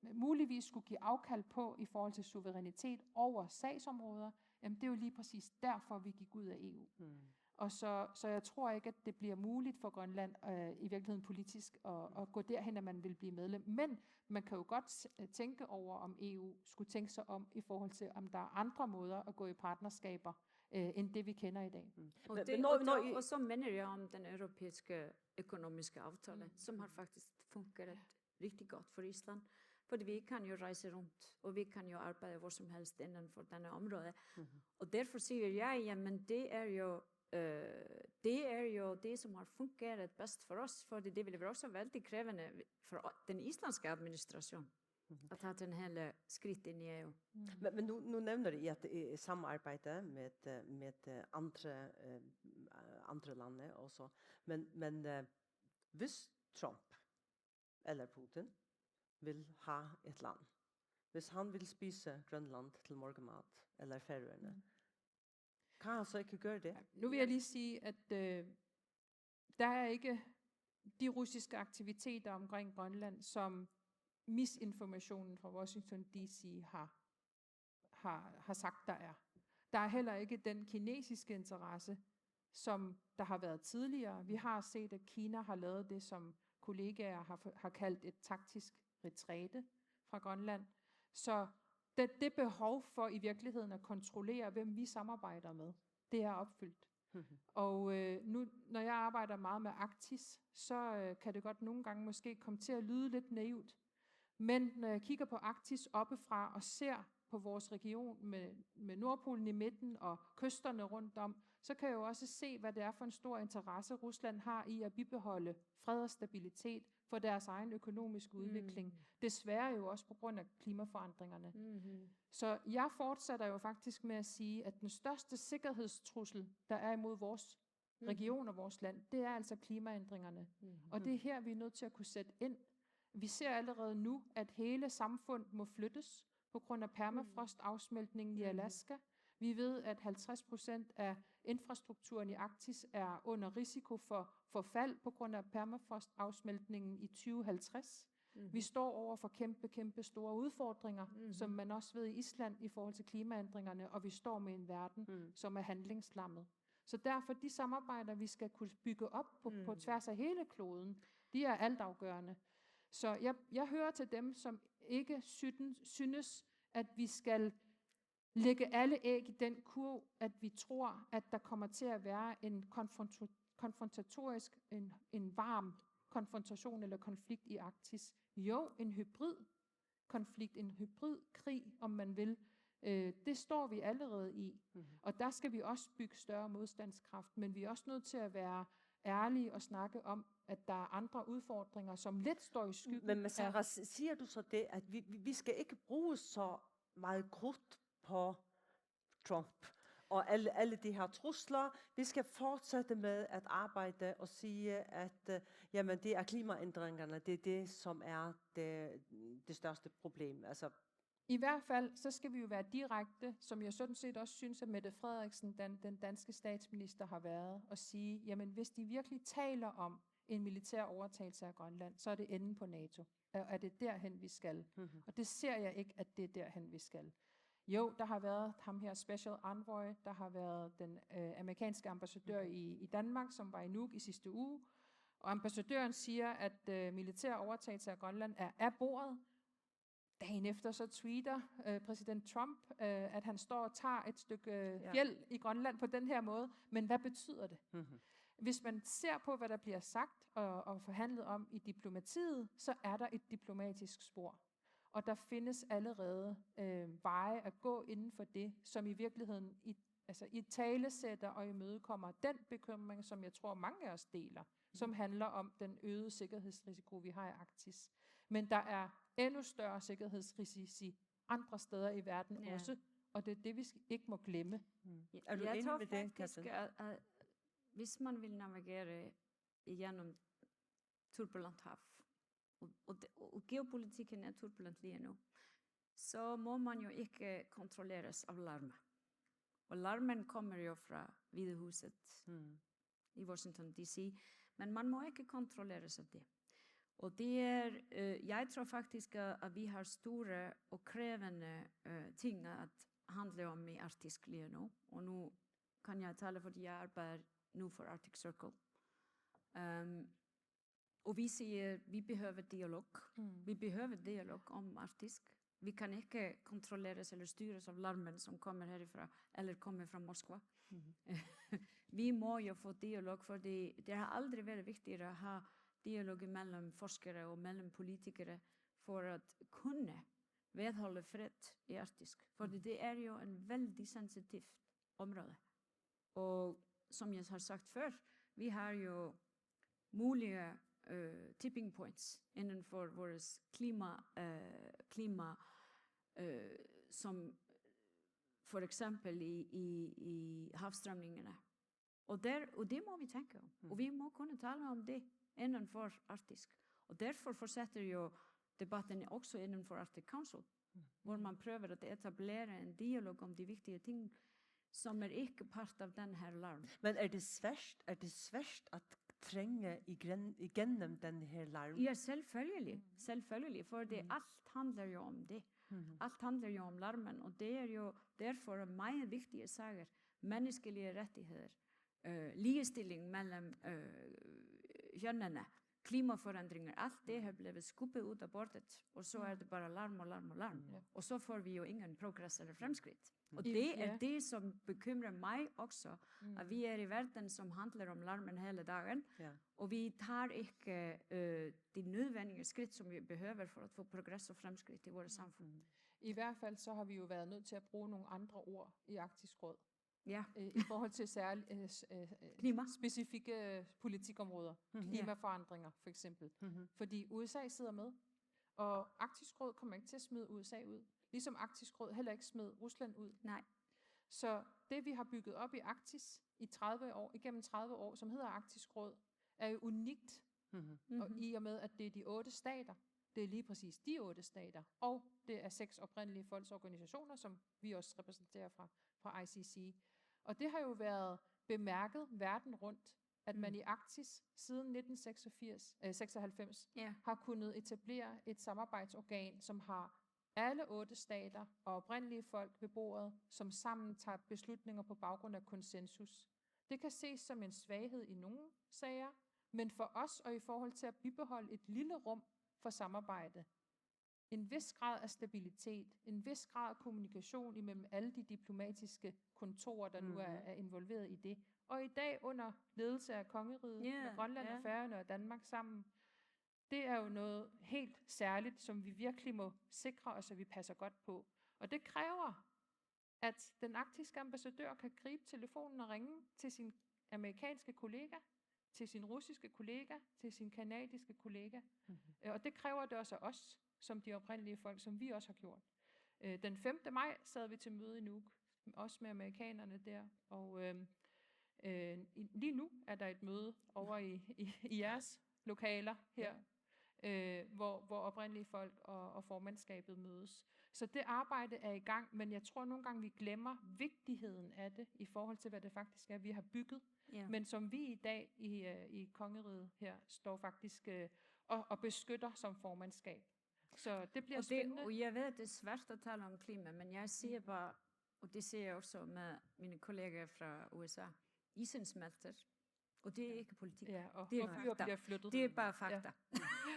muligvis skulle give afkald på i forhold til suverænitet over sagsområder, jamen det er jo lige præcis derfor, vi gik ud af E U. Mm. Og så, så jeg tror ikke, at det bliver muligt for Grønland øh, i virkeligheden politisk at, at gå derhen, at man vil blive medlem. Men man kan jo godt øh, tænke over, om E U skulle tænke sig om i forhold til, om der er andre måder at gå i partnerskaper øh, end det, vi kender i dag. Mm. Og, det, når, og, når, og så minder jeg om den europæiske økonomiske aftale, mm, som har faktisk fungeret rigtig godt for Island. Fordi vi kan jo rejse rundt, og vi kan jo arbejde hvor som helst inden for denne område. Mm-hmm. Og derfor siger jeg, jamen det er jo øh, det er jo det, som har fungeret bedst for os, for det, det ville være også vældig krævende for den islandske administration at have den hele skridt ind i E U. Men, men nu, nu nævner I, at det er samarbejde med, øh, med øh, andre, øh, andre lande også. Men, men øh, hvis Trump eller Putin vil have et land, hvis han vil spise Grønland til morgenmad, eller Færøerne, mm, kan han så ikke gøre det? Nu vil jeg lige sige, at øh, der er ikke de russiske aktiviteter omkring Grønland, som misinformationen fra Washington D C har, har, har sagt, der er. Der er heller ikke den kinesiske interesse, som der har været tidligere. Vi har set, at Kina har lavet det, som kollegaer har, har kaldt et taktisk retræte fra Grønland. Så det, det behov for i virkeligheden at kontrollere, hvem vi samarbejder med, det er opfyldt. Og øh, nu, når jeg arbejder meget med Arktis, så øh, kan det godt nogle gange måske komme til at lyde lidt naivt. Men når jeg kigger på Arktis oppefra og ser på vores region med, med Nordpolen i midten og kysterne rundt om, så kan jeg jo også se, hvad det er for en stor interesse, Rusland har i at bibeholde fred og stabilitet for deres egen økonomiske udvikling. Mm. Desværre jo også på grund af klimaforandringerne. Mm-hmm. Så jeg fortsætter jo faktisk med at sige, at den største sikkerhedstrussel, der er imod vores region og vores land, det er altså klimaændringerne. Mm-hmm. Og det er her, vi er nødt til at kunne sætte ind. Vi ser allerede nu, at hele samfund må flyttes på grund af permafrostafsmeltningen i Alaska. Vi ved, at halvtreds procent af infrastrukturen i Arktis er under risiko for forfald på grund af permafrostafsmeltningen i tyve halvtreds. Mm. Vi står over for kæmpe, kæmpe store udfordringer, mm, som man også ved i Island i forhold til klimaændringerne, og vi står med en verden, mm, som er handlingslammet. Så derfor de samarbejder, vi skal kunne bygge op på, mm, på tværs af hele kloden, de er altafgørende. Så jeg, jeg hører til dem, som ikke synes, at vi skal lægge alle æg i den kurv, at vi tror, at der kommer til at være en konfrontatorisk, en, en varm konfrontation eller konflikt i Arktis. Jo, en hybrid konflikt, en hybrid krig, om man vil, Øh, det står vi allerede i. Mm-hmm. Og der skal vi også bygge større modstandskraft, men vi er også nødt til at være ærlige og snakke om, at der er andre udfordringer, som lidt står i skyggen. Men, men Sarah, af s-, siger du så det, at vi, vi, vi skal ikke bruge så meget krudt på Trump og alle, alle de her trusler? Vi skal fortsætte med at arbejde og sige, at, øh, jamen, det er klimaændringerne, det er det, som er det, det største problem. Altså, i hvert fald, så skal vi jo være direkte, som jeg sådan set også synes, at Mette Frederiksen, den, den danske statsminister, har været, og sige, jamen hvis de virkelig taler om en militær overtagelse af Grønland, så er det enden på NATO. Og er det derhen, vi skal? Mm-hmm. Og det ser jeg ikke, at det er derhen, vi skal. Jo, der har været ham her special envoy, der har været den øh, amerikanske ambassadør mm-hmm. i, i Danmark, som var i Nuuk i sidste uge. Og ambassadøren siger, at øh, militær overtagelse af Grønland er af bordet. Dagen efter så tweeter øh, præsident Trump, øh, at han står og tager et stykke øh, ja. fjeld i Grønland på den her måde. Men hvad betyder det? Mm-hmm. Hvis man ser på, hvad der bliver sagt og, og forhandlet om i diplomatiet, så er der et diplomatisk spor. Og der findes allerede øh, veje at gå inden for det, som i virkeligheden i, altså italesætter og imødekommer den bekymring, som jeg tror mange af os deler, som handler om den øgede sikkerhedsrisiko, vi har i Arktis. Men der er endnu større sikkerhedsrisici andre steder i verden ja. også, og det er det, vi ikke må glemme. Mm. Er du jeg enig tror med det, faktisk, Katten? At, at hvis man vil navigere igennem turbulent hav, og, og, det, og geopolitikken er turbulent lige nu, så må man jo ikke kontrolleres af larme. Og larmen kommer jo fra Hvide Huset mm. i Washington D C, men man må ikke kontrolleres af det. Og det er, øh, jeg tror faktisk, at, at vi har store og krævende øh, ting at handle om i Arktisk lige nu. Og nu kan jeg tale, fordi jeg arbejder nu for Arctic Circle. Um, og vi siger, vi behøver dialog. Mm. Vi behøver dialog om Arktisk. Vi kan ikke kontrolleres eller styres af larmen, som kommer herifra, eller kommer fra Moskva. Mm. Vi må jo få dialog, for det, det har aldrig været vigtigere at have dialog mellem forskere og mellem politikere, for at kunne vedholde fred i Arktisk. For det, det er jo en veldig sensitivt område. Og som jeg har sagt før, vi har jo mulige øh, tipping points inden for vores klima, øh, klima øh, som for eksempel i, i, i havstrømningerne. Og, der, og det må vi tænke om. Mm. Og vi må kunne tale om det inden for Arktisk. Og derfor fortsætter jo debatten også inden for Arctic Council, mm. hvor man prøver at etablere en dialog om de vigtige ting, som er ikke part af den her larm. Men er det svært, er det svært at trænge igen, igennem den her larm? Ja, selvfølgelig. Mm. Selvfølgelig, for det, mm. alt handler jo om det. Mm. Alt handler jo om larmen, og det er jo derfor meget vigtige sager. Menneskelige rettigheder, øh, ligestilling mellem øh, kønnene, klimaforandringer, alt det har blevet skubbet ud af bordet, og så er det bare larm og larm og larm. Ja. Og så får vi jo ingen progress eller fremskridt. Og det er det, som bekymrer mig også, mm. at vi er i verden, som handler om larmen hele dagen, ja. Og vi tager ikke øh, de nødvendige skridt, som vi behøver for at få progress og fremskridt i vores samfund. Mm. I hvert fald så har vi jo været nødt til at bruge nogle andre ord i Arktisk Råd. Ja. Øh, i forhold til særlig øh, øh, klima. Specifikke politikområder. Mm. Klimaforandringer, for eksempel. Mm-hmm. Fordi U S A sidder med, og Arktisk Råd kommer ikke til at smide U S A ud. Ligesom Arktisk Råd heller ikke smed Rusland ud. Nej. Så det, vi har bygget op i Arktis i tredive år, igennem tredive år, som hedder Arktisk Råd, er jo unikt. Mm-hmm. Og i og med, at det er de otte stater, det er lige præcis de otte stater, og det er seks oprindelige folks organisationer, som vi også repræsenterer fra, fra I C C. Og det har jo været bemærket verden rundt, at man i Arktis siden nitten seksogfirs, øh, seksoghalvfems ja. Har kunnet etablere et samarbejdsorgan, som har alle otte stater og oprindelige folk ved bordet, som sammen tager beslutninger på baggrund af konsensus. Det kan ses som en svaghed i nogle sager, men for os og i forhold til at bibeholde et lille rum for samarbejde, en vis grad af stabilitet, en vis grad af kommunikation imellem alle de diplomatiske kontorer, der nu er, er involveret i det. Og i dag under ledelse af kongeriget, ja, med Grønland og Færøerne og Danmark sammen, det er jo noget helt særligt, som vi virkelig må sikre os, at vi passer godt på. Og det kræver at den arktiske ambassadør kan gribe telefonen og ringe til sin amerikanske kollega, til sin russiske kollega, til sin canadiske kollega. Mm-hmm. Øh, og det kræver det også af os, som de oprindelige folk, som vi også har gjort. Øh, den femte maj sad vi til møde i Nuuk, også med amerikanerne der, og øh, øh, lige nu er der et møde over i, i, i jeres lokaler her, øh, hvor, hvor oprindelige folk og, og formandskabet mødes. Så det arbejde er i gang, men jeg tror nogle gange, vi glemmer vigtigheden af det i forhold til, hvad det faktisk er, vi har bygget, ja, men som vi i dag i, øh, i kongeriget her står faktisk øh, og, og beskytter som formandskab. Så det bliver Og, det, spændende. Og jeg ved, at det er svært at tale om klima, men jeg siger bare, og det siger jeg også med mine kollegaer fra U S A, isen smelter, og det er ikke politik. Ja, og, Det er og fyr fakta. Bliver flyttet. Det er bare fakta.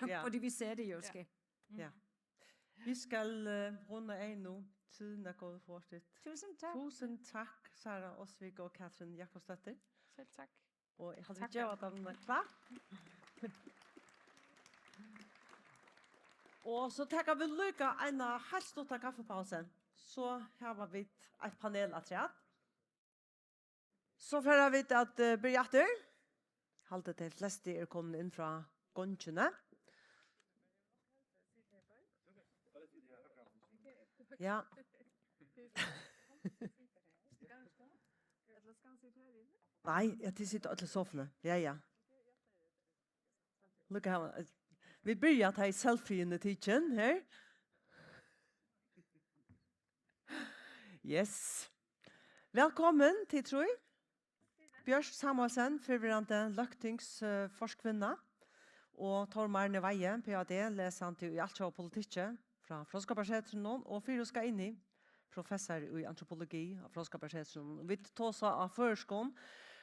Ja. Fordi vi ser det jo ske. Ja. Vi skal uh, runde af nu. Tiden er gået hurtigt. Tusind tak. Tusind tak, Sara Osvik og Katrin Jakobsdóttir. Selv tak. Og jeg har Tak, gjort dem klar. Og så tager vi lykke en helt stort kaffepause. Så har vi et panel af træet. Så får vi at uh, byrja aftur. Halda, de fleste er kommet inn fra gongene. Ja. Nei, ja, de sitter alle i sofaene. Ja, ja. Look how, vi byrjar at ta selfie in the kitchen her. Yes. Velkommen til Trøy. Bjørk Samuelsen, fyrrverandi løgtingsforskvinna, og Tormar Nevaje, P H D, lesandi í altjóða politikki frá Fróðskaparsetrinum og fyri Skaini, professor í antropologi á Fróðskaparsetrinum. Vit tosa á føroyskum,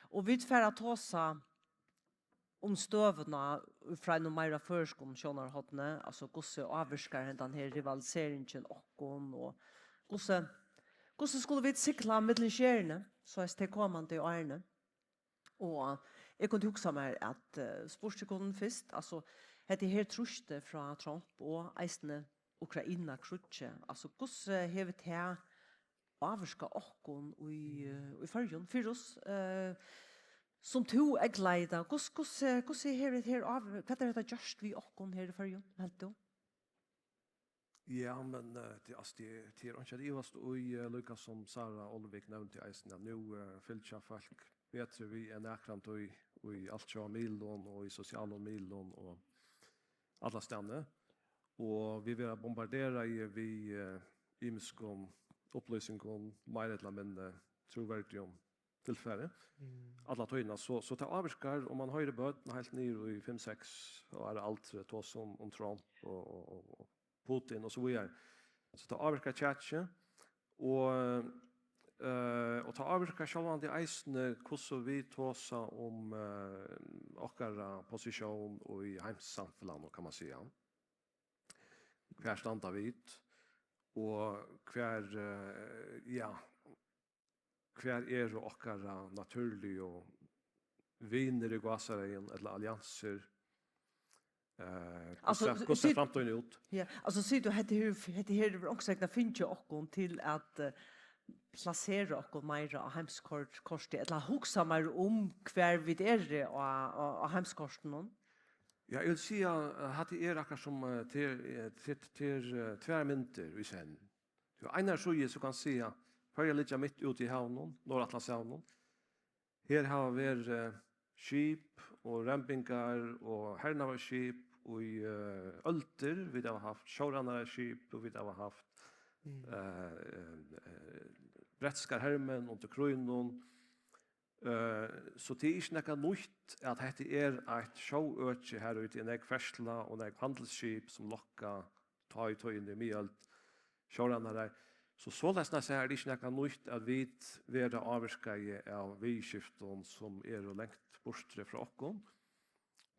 og vit fara at tosa um støðuna frá einum meira føroyskum sjónarhorni, altso hvussu ávirkar hendan her rivaliseringin okkum, og hvussu, hvussu skulu vit sigla millum skerðini, so at tey komandi árini. Og eg kundi hugsa mær at uh, spurt tykkum fyrst, altso, hetta her trýstið frá Trump og eisini Ukraina-kríggið, altso, hvussu hevur tað ávirkað okkum í, uh, í Føroyum? Fyri oss, uh, sum tú eygleiðir tað, hvussu, hvussu, hvussu hevur hetta her ávirkað, hvat er hetta gjørt við okkum her í Føroyum, heldur tú? Ja, men uh, det, altså, det, det er ikke at ivast og uh, lukka som Sara Olvik nevnte eisen, at nu uh, fylgja folk bedre vi er nakran tøy og i alt sjå miðlum og i sosiale miðlum og alla stedene. Og vi vil bombardera i vi uh, imskom opplysningon mer eller mindre troverdium tilfæri. Mm. Alla tøyna, så, så det avvirkar, og man høyrer bøten helt ned i fem seks og er alt det tås om, om Trump og, og, og, og Putin og så videre. Så det avvirkar tjatje, og, uh, og det avvirkar sjálvandi eisne, hvordan vi tåsa om uh, okkara posisjon og i heimssamfunnet, kan man si. Hver standa vit, og hver, uh, ja, hver eru okkara natúrligu vinir í gásareygum ella alliansir? Uh, Altso, hvussu hvussu sit- er framtíðin út? Ja, altso, sigur tú, hetta her, hetta her hevur onkursvegna fingið okkum til at uh, placera okkum meira á heimskorti, ella hugsa meira um hvar vit eru á, á, á heimskortinum? Ja, eg vil siga, at hetta er akkurat sum uh, til, til, til uh, tvær myndir í senn. Tú einar síðu, so kann siga, Føroyar liggja mitt úti í havinum, Norðuratlantshavinum. Her hava verið uh, skip og rembingar og hernaðarskip í uh, øldir. Vit hava haft sjórænaraskip, og vit hava haft mm. uh, uh, bretskar hermenn undir krígnum. Uh, so tað er ikki nakað nýtt, at hetta er eitt sjóøki, har ið er nógv ferðsla og nógv handilsskip, sum lokka tá í tíðini í miðøld sjórænarar. So soleiðis er tað ikki nakað nýtt, at vit verða ávirkaði av viðurskiftum, sum eru langt burturi frá okkum.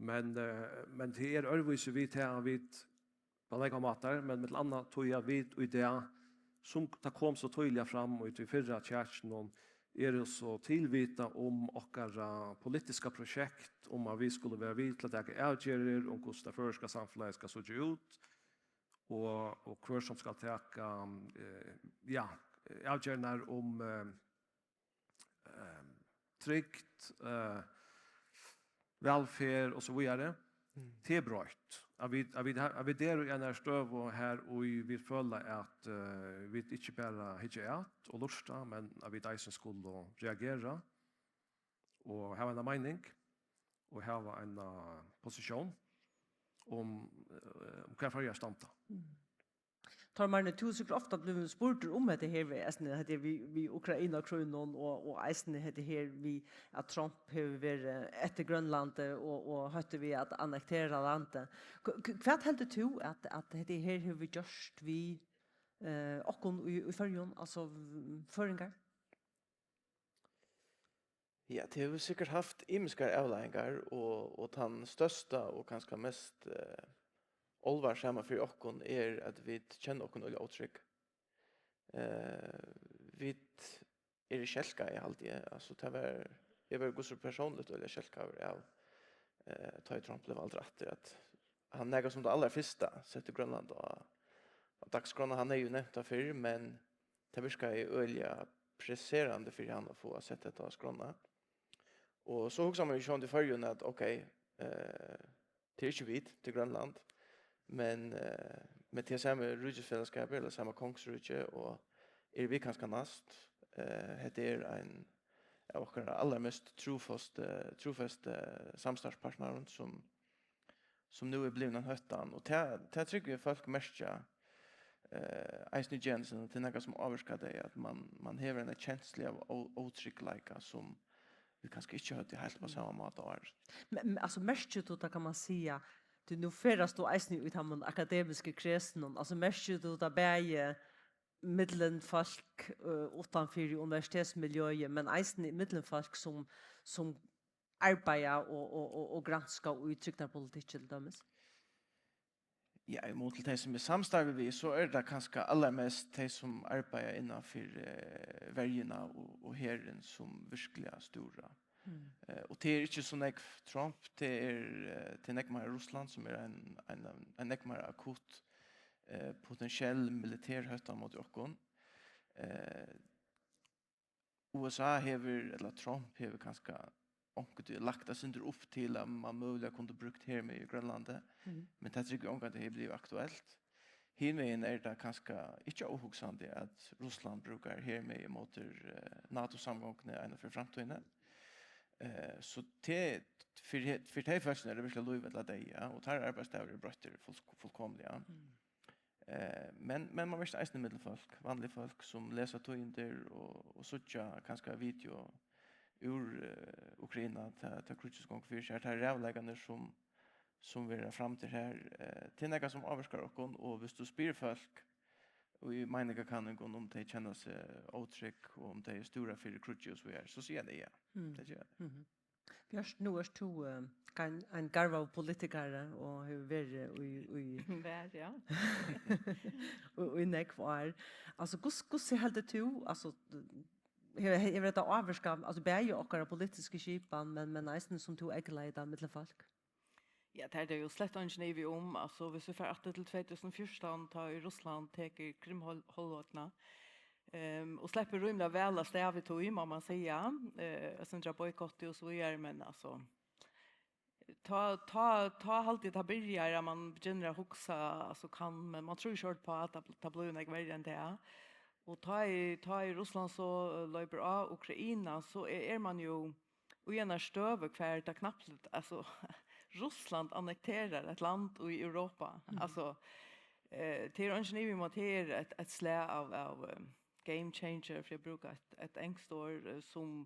Men, uh, men tað er øðrvísi við tað, at vit á nógvar mátar, men millum annað tí at vit í dag, sum tað kom so týðiliga fram í tí fyrra tjakinum, eru so tilvitað um okkara politiska prosjekt, um at vit skulu vera við til at taka avgerðir um, hvussu tað føroyska samfelagið skal síggja út, og, og hvør sum skal taka, eh, ja, eh, avgerðirnar um, eh, eh, trygd, eh, vælferð og so víðari. Mm. Tað er broytt. At vit, at vit, at vit eru í einari støðu her, og vit føla at, eh, vit ikki bara hyggja at og lurta, men at vit eisini skulu reagera og hava eina meining og hava eina posisjón um, eh, um hvar Føroyar standa. Mm. Tormar, tú er sikkert ofta blivin spurdur um hetta her við, eisini hetta her við, við Ukraina-krígnum og, og eisini hetta her við, at Trump hevur verið eftir Grønlandi og, og hótti við at annektera landið. Hv-, hv-, hvat heldur tú at, at hetta her hevur gjørt við, eh, okkum í, í Føroyum, altso, v-, føroyingar? Ja, tað hevur sikkurt havt ymiskar avleiðingar, og, og tann størsta og kanska mest, eh, álvarsama fyri okkum er, at vit kenna okkum øgiliga ótrygg. Eh, vit eru skelkaði, haldi eg. Altso, tað var, eg var hvussu persónligt øgiliga skelkaður av, eh, tá ið Trump bleiv valdur aftur, at hann nakað sum tað allarfyrsta setti Grønland á, á dagsskránna. Hann hevði jú nevnt tað fyrr, men tað virkaði øgiliga presserandi fyri hann at fáa sett hetta á skrána. Og so hugsar man jú sjálvandi í Føroyum at, ok, eh, tað er ikki vit, tað er Grønland, men, eh, men tað er sami ríkisfelagsskapur, ella sama kongsríki, og eru vit kanska næst. Eh, hetta er ein av okkara allarmest trúfastu, trúfastu samstarvspartnarum, sum, sum nú er blivin ein hóttan, og tað, tað trúgvi eg fólk merkja, eh, eisini í gerandisdegnum, tað er nakað sum ávirkar tey, at man, man hevur eina kenslu av ó-, ótryggleika, sum vit kanska ikki høvdu heilt upp á sama máta áðrenn. Men, men altso, merkir tú tað, kann man siga, tí nú ferðast tú eisini í teimum akademiska kresinum, altso, merkir tú tað bæði millum fólk, eh, uttanfyri universitetsmiljøið, men eisini millum fólk sum, sum arbeiða og, og, og, og granska í trygdarpolitikki til dømis? Ja, í mun til tey sum eg samstarvi við, so er tað kanska allarmest tey sum arbeiða innanfyri, eh, verjuna og, og herin sum virkliga stúra. Mm. Eh, og tað er ikki so nógv Trump, tað er, eh, tað er nógv meira Russland, sum er ein, ein, ein nógv meira akutt, eh, potentiell militær hóttan móti okkum. Eh, U S A hevur, ella Trump hevur kanska onkuntíð lagt eitt sindur upp til, at man møguliga kundi brúkt hermegi í Grønlandi, mm, men tað trúgvi eg ongantíð hevur blivið aktuelt. Hinvegin er tað kanska ikki óhugsandi, at Russland brúkar hermegi móti, eh, NATO-samgonguni eina ferð í framtíðini. Eh, so tað, fyri, fyri tey fólkini er tað virkiliga lív ella deyða, og teirra arbeiðsdagur er broyttur full, fullkomiliga. Mm. Eh, men, men man veksur eisini millum fólk, vanlig fólk, sum lesa tíðindir og, og síggja kanska video úr, eh, Ukraina, tá, tá kríggið gongur fyri seg, tær ræðuleikarnar, sum, sum verða framdir her. Eh, tað er nakað, sum ávirkar okkum, og viss tú spyr fólk í meiningakanningum, um tey kenna seg ótrygg, og um tey eru stúrað fyri kríggi og so víðari, so siga tey ja. Mm. Tað gera tey. Mhm. Bjørt, nú ert tú, eh, ein, ein garvaður politikari og hevur verið í, í, Vær, ja. í, í nógv ár. Altso, hvussu, hvussu heldur tú, altso, hevur, hevur hetta ávirkað, altso, bæði okkara politisku skipan, men, men eisini sum tú eygleiðir tað millum fólk? Ja, tað er tað jú slett eingin ivi um. Altso, viss vit fara aftur til tvey túsund og fjúrtan, tá ið Russland tekur Krimhálvleiðina, ehm, og sleppur rímiliga væl av stað við tí, má man siga. Eh, eitt sindur av boykotti og so víðari, men altso, tá, tá, tá haldi eg, tað byrjar, at man begynnar at hugsa, altso, kann, men man trýr ikki ordiliga uppá, at tað, tað blívur nógv verri enn tað. Og tá ið, tá ið Russland so, eh, loypur á Ukraina, so er, er man jú í eina støðu, hvar tað knappliga, altso, Russland annekterar eitt land í Europa. Mhm. Altso, eh, tað er eingin ivi um, at tað er eitt, eitt slag av, av, eh, game changer, fyri at brúka eitt, eitt enskt orð, eh, sum,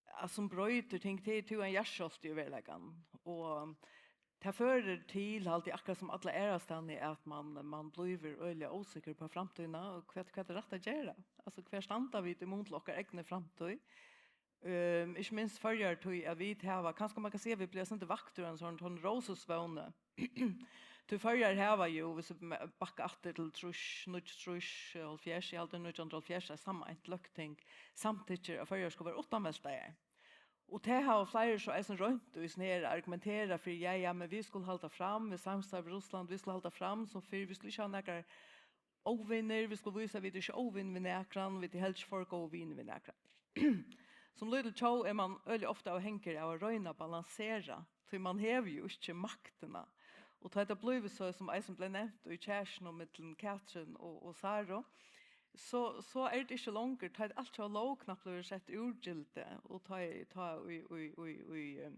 ja, sum broytir ting. Tað er, tað er ein jarðskjálvti í veruleikanum. Og tað førir til, haldi eg, akkurát sum alla aðrastaðni, at man, man blívur øgiliga ósikkur upp á framtíðina, og hvat, hvat er rætt at gera? Altso, hvar standa vit í mun til okkara egnu framtíð? Ehm, ikki minst Føroyar, tí at vit hava, kanska man kann siga, vit bliva eitt sindur vakt úr einum sovorðnum, sovorðnum rósusvøvni. Tí Føroyar hava jú, viss vit me-, bakka aftur til trýss, níggjuogtrýss, hálvfjerðs, eg haldi nítjan hundrað og hálvfjerðs, at sameint løgting samtykkir, at Føroyar skulu vera uttanveltaðar. Og tað hava fleiri so eisini roynt í, sum her, at argumentera fyri, ja, ja, men vit skulu halda fram við samstarv við Russland, vit skulu halda fram sum fyrr, vit skulu ikki hava nakrar óvinir, vit skulu vísa, vit eru ikki óvin við nakran, vit eru heldur ikki for góðir vinir við nakran. Sum lítil tjóð er mann øgiliga ofta avhangig av at royna at balansera, tí mann hevur jú ikki maktina. Og tá tað blívur so, sum eisini bleiv nevnt í kjakinum millum Katrin og, og Sáru, so, so er tað ikki longur, tá alt hjá Lóg knappliga verður sett úr gildi, og tá, tá í, í, í, í, um,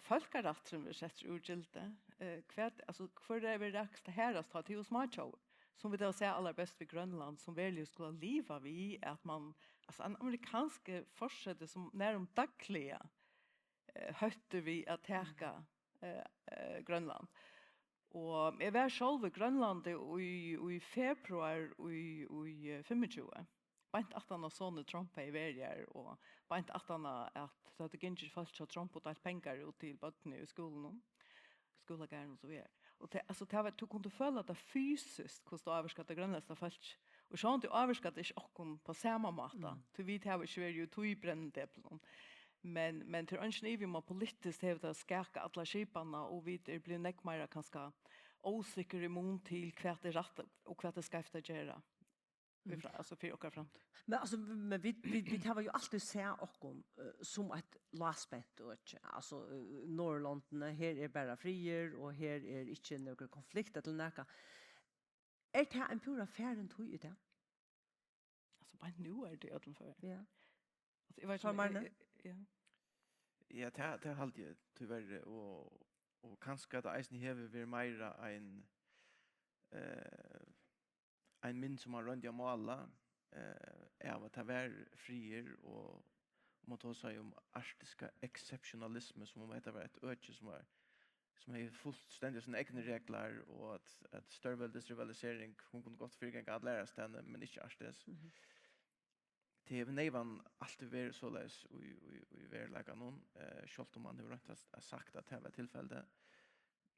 fólkarætturin verður settur úr gildi, eh, hvat, altso, hvør er verið rakst harðast á, tað er jú smátjóðir, sum vit hava sæð allarbest við Grønland, sum veruliga skulu liva við, at mann, altso, ein amerikansk forseti, sum nærum dagliga, eh, hóttir við at taka, eh, eh, Grønland. Og eg var sjálv í Grønlandi í, í februar í, í, eh, fimmogtjúgu. Beint aftan á sonur Trump hevði verið har, og beint aftan á, at tað høvdu gingið fólk hjá Trump og deilt pengar út til børnini í skúlunum, skúlagarðin og so víðari. Og tað, altso, tað var, tú kundi føla tað fysiskt, hvussu tað ávirkar tað grønlendska fólk. Og sjálvandi ávirkar tað ikki okkum á sama máta, mm, tí vit hava ikki verið í tí brennideplinum. Men, men tað er eingin ivi um, at politiskt hevur tað skakað alla skipanina, og vit eru blivin nógv meira kanska ósikkur í mun til, hvat er rætt og hvat er skeivt at gera. Í fra-, altso, fyri okkara framtíð. Men, altso, men vit, vit, vit hava jú altíð sæð okkum, eh, sum eitt lágspent øki. Altso, eh, Norðurlondini, her er bara friður, og her er ikki nøkur konflikt ella nakað. Er tað ein púra farin tíð í dag? Altso, beint nú er tað í øllum førum. Ja. Altso, eg veit ikki, Sámal, eg, eg, ja. Ja, tað, tað haldi eg tíverri, og, og kanska at tað eisini hevur verið meira ein, eh, ein mynd, sum man royndi at mála, eh, av at tað var friður og, og man tosaði um arktiska eksepsjonalismu, sum um hetta var eitt øki, sum var, sum hevði fullstendiga sínar egnu reglar, og at, at stórveldisrivalisering, hon kundi gott fyriganga allastaðni, men ikki Arktis. Mhm. Tað hevur neyvan altíð verið soleiðis í, í, í veruleikanum, eh, sjálvt um man hevur roynt at, at sagt, at tað var tilfelli.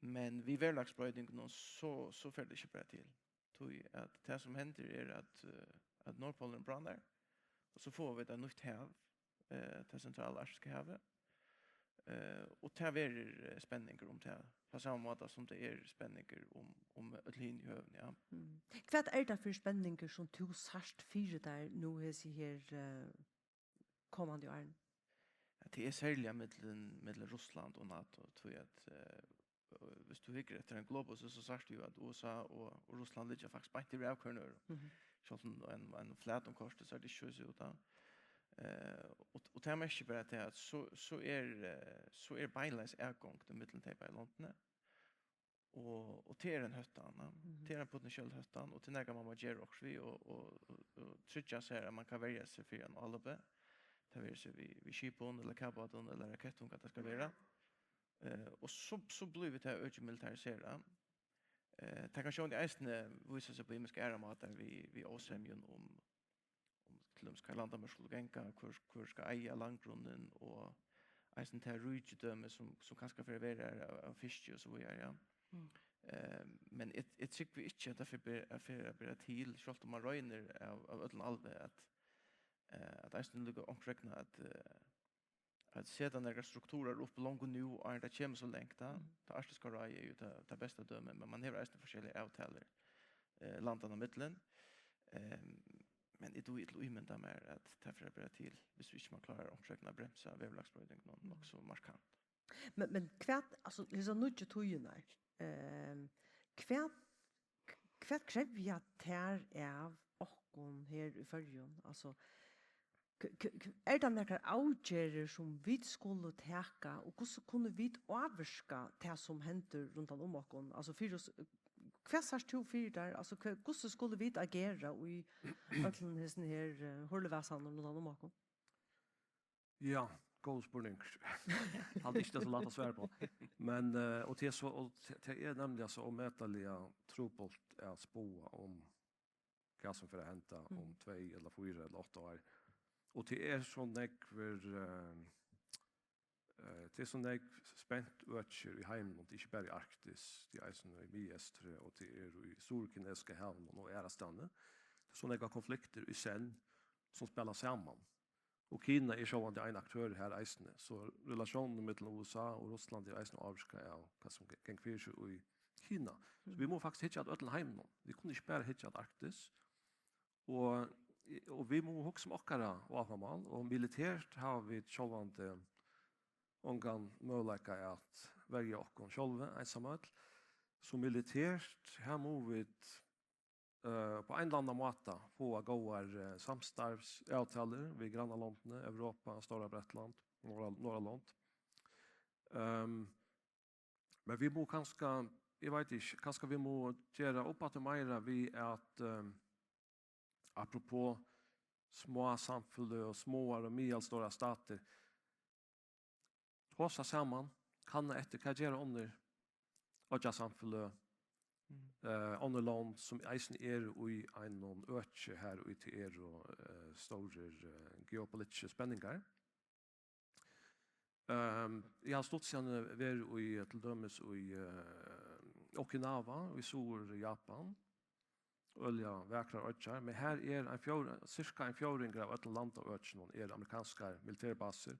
Men við veðurlagsbroytingunum, so, so fer tað ikki bara til. Tí at tað, sum hendir, er, at, eh, at Norðpólurin bráðnar, og so fáa vit eitt nýtt hav, eh, tað sentrala arktiska havið. Eh, og tað verður, eh, spenningur um tað, á sama máta sum tað er spenningur um, um øll hini høvini, ja. Mm. Hvat er tað fyri spenningur, sum tú sært fyri tær nú hesi her, eh, komandi árini? Ja, tað er serliga millum, millum Russland og NATO, tí at, eh, og viss tú hyggur eftir ein globus, so sært tú jo, at U S A og, og Russland liggja faktiskt beint yvir av hvørjum øðrum. Mhm. Sjálvt um ein, ein flat um kortið, so er tað ikki so út av. Eh, og, og tað merkir bara til, at so, so er, eh, so er beinleiðis atgongd ímillum tey bæði londini. Og, og tað er ein hóttan, ja. Mhm. Tað er ein potentiell hóttan, og tað er nakað, man má gera okkurt við, og, og, og, og tryggja sær, at man kann verja seg fyri ein áloppi. Tað vera seg við, við skipum, ella kavbátum, ella rakettum, hvat tað skal vera. Eh, og so, so blívur tað økið militariserað. Eh, tað kann sjálvandi eisini vísa seg á ymiskar aðrar mátar við, við ósemjum um, um til dømis, hvar landamørk skulu ganga, hvør, hvør skal eiga landgrunnin, og eisini tað ríkidømi, sum, sum kanska fer at vera har av, av fiski og so víðari, ja. Mm. Eh, men eg, eg trúgvi ikki, at tað fer ber-, at fer at bera til, sjálvt um man roynir av, av øllum alvi, at, eh, at eisini líka onkursvegna at, eh, at seta nakrar strukturar upp longu nú, áðrenn tað kemur so langt, tá. Mm. Tað Arktiska ráðið er jú tað, tað besta dømið, men man hevur eisini forskelligar avtalur, eh, landanna millum. Ehm, men eg dugi illa at ímynda mær, at tað fer at bera til, viss vit ikki man klárar onkursvegna at bremsa veðurlagsbroytingunum nokk so markant. Men, men hvat, altso, hesar nýggju tíðirnar, ehm, hvat, hvat krevja tær av okkum her í Føroyum? Altso, k-, k-, k-, er tað nakrar avgerðir, sum vit skulu taka, og hvussu kunnu vit ávirka tað, sum hendir rundan um okkum? Altso, fyri oss, hvat sært tú fyri tær? Altso, hva, hvussu skulu vit agera í øllum hesum her, eh, hurlivasanum rundan um okkum? Ja, góður spurningur. Haldi ikki, tað er so lætt at svara uppá. Men, eh, og tað er so, og tað, tað er nemliga so ómetaliga trupult at spáa um hvat sum fer at henda um Mm. tvey ella fýra ella átta ár. Og tað er so nógvir, eh, eh, tað er so nógv spent økir í heiminum, tað er ikki bara í Arktis, tað er eisini í Miðeystri, og tað er í Suðurkinesiska havinum og aðrastaðni. Tað er so nógvar konfliktir í senn, sum spæla saman. Og Kina er sjálvandi ein aktør her eisini, so relatiónin millum U S A og Russland er eisini ávirkað av hvat sum gongur fyri seg í Kina. So vit mugu faktiskt hyggja at øllum heiminum. Vit kunnu ikki bara hyggja at Arktis. Og, og vit mugu hugsa um okkara áhugamál, og militært hava vit sjálvandi ongan møguleika at verja okkum sjálvi, einsamøll. So militært, her mugu vit, eh, á ein ella annan máta fáa góðar, eh, samstarvsavtalur við grannalondini, Europa, Stóra Bretland, Norra-, Norðurlond. Ehm, men vit mugu kanska, eg veit ikki, kanska vit mugu gera upp aftur meira við at, ehm, apropos smá samfeløg og smáar og miðalstórar statir, tosa saman, kanna eftir, hvat gera onnur oyggjasamfeløg, eh, onnur lond, sum eisini eru í einum øki, har í tí eru, eh, stórir, eh, geopolitiskir spenningar. Ehm, eg havi stutt síðan verið í, til dømis í, eh, Okinawa í Suður-Japan. Øgiliga vakrar oyggjar, men her er ein fjórði-, cirka ein fjórðingur av øllum landaøkinum er amerikanskar militærbasir,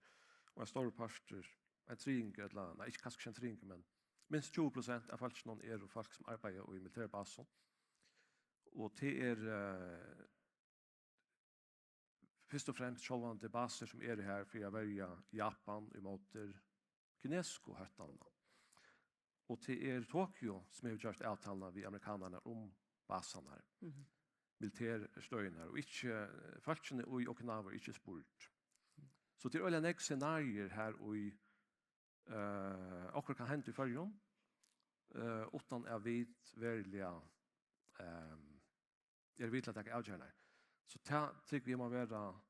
og ein stórur partur, ein triðingur, ella, nei, ikki, kanska ikki ein triðingur, men minst tjúgu prosent av fólkinum eru fólk, sum arbeiða í militærbasum. Og tað er, eh, fyrst og fremst sjálvandi basir, sum eru her fyri at verja Japan ímóti kinesisku hóttanini. Og tað er Tokyo, sum hevur gjørt avtaluna við amerikanarnar um basarnar, militærstøðirnar, og ikki, fólkini í Okinawa eru ikki spurd. So tað er øgiliga nógv scenarier her í, eh, okkurt kann henda í Føroyum, eh, uttan at vit veruliga, ehm, eru við til at taka avgerðirnar. So tað trúgvi eg má vera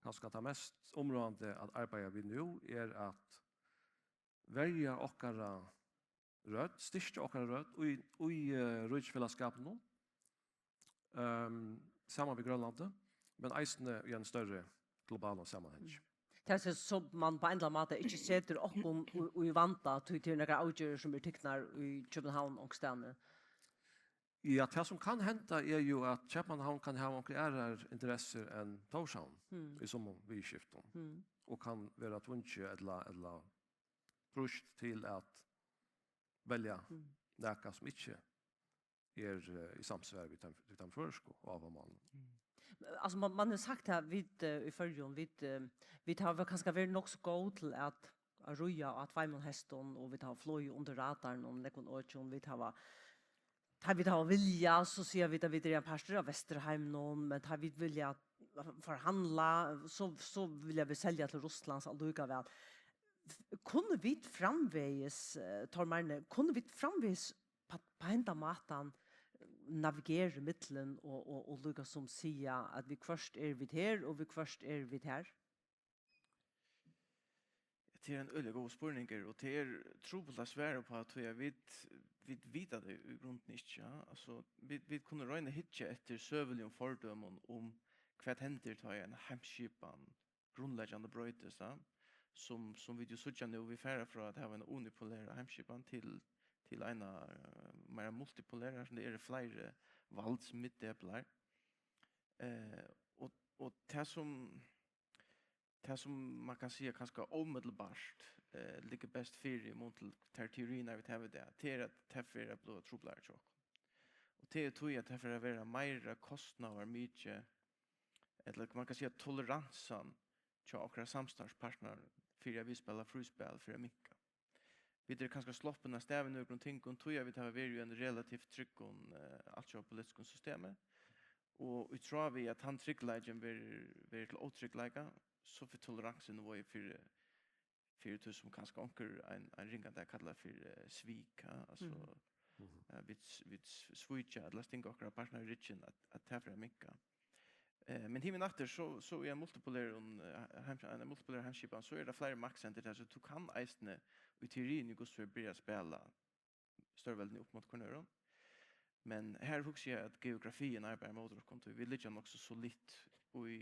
kanska tað mest umráðandi at arbeiða við nú, er at verja okkara rødd, styrkja okkara rødd í, í, eh, ríkisfelagsskapinum, ehm, saman við Grønlandi, men eisini í ein størri globalum samanhangi. Tað er so, man á ein ella annan máta ikki setir okkum í, í vanda, tí tað eru nakrar avgerðir, sum eru tiknar í København onkustaðni. Ja, tað sum kann henda er jú, at København kann hava onkrar aðrar interessir enn Tórshavn í summum viðurskiftum, og kann vera tvungið ella, ella trýst til at velja nakað sum ikki er, eh, í samsvari við teim, við teim føroysku áhugamálunum. Altso, man, man hevur sagt her, vit, eh, í Føroyum, vit, eh, vit hava kanska verið nokk so góð til at, at ríða á tveimum hestum, og vit hava flogið undir radaranum, nógvum økjum, vit hava, tá vit hava viljað, so siga vit, at vit eru ein partur av Vesturheiminum, men tá vit vilja forhandla, so, so vilja vit selja til Russlands allíkavæl. Kunnu vit framvegis, eh, Tór Marinus, kunnu vit framvegis á, á hendan mátan navigera millum og, og, og líka sum siga, at viðhvørt eru vit her, og viðhvørt eru vit har? Tað er ein øgiliga góður spurningur, og tað er trupult at svara uppá, tí at vit, vit vita tað í grundini ikki, ja. Altso, vit, vit kunnu royna at hyggja eftir søguligum fordømum um, hvat hendir, tá ið ein heimsskipan grundleggjandi broytist, ja, sum, sum vit jú síggja nú, vit fara frá at hava eina unipolera heimsskipan til, til eina, eh, meira multipolera, sum tað eru fleiri valdsmiðdeplar. Eh, og, og tað sum, tað sum man kann siga kanska umiddelbart, eh, liggur best fyri í mun til tær teoriirnar, vit hava í dag, tað er, at tað fer at blíva trupulleiki hjá okkum. Og tað er tí, at tað fer at vera meira kostnaðarmikið, ella man kann siga, toleransan hjá okkara samstarvspartnarum fyri at vit spæla fríspæl fer at minka. Vit eru kanska sloppin av stað við nøkrum tingum, tí at vit hava verið í einum relativt tryggum, eh, altjóða politiskum systemi. Og í tráð við, at tann tryggleikin verður, verður til ótryggleika, so fer toleransinivoið fyri, fyri tí, sum kanska onkur ein, ein ringan dag kallar fyri, eh, svik, ha? Altso, eh, vit s-, vit s-, svíkja ella stinga okkara partnar í ryggin, at, at tað fer at minka. Eh, men himin aftur, so, so í ein multipolerum, eh, heim-, ein multipolerum heimsskipan, so eru tað fleiri maktsendur har, so tú kanst eisini í teoriini í hvussu er byrja at spæla stórveldini upp móti hvørjum øðrum. Men her hugsi eg, at geografiin arbeiðir móti okkum, tí vit liggja nokk so solitt í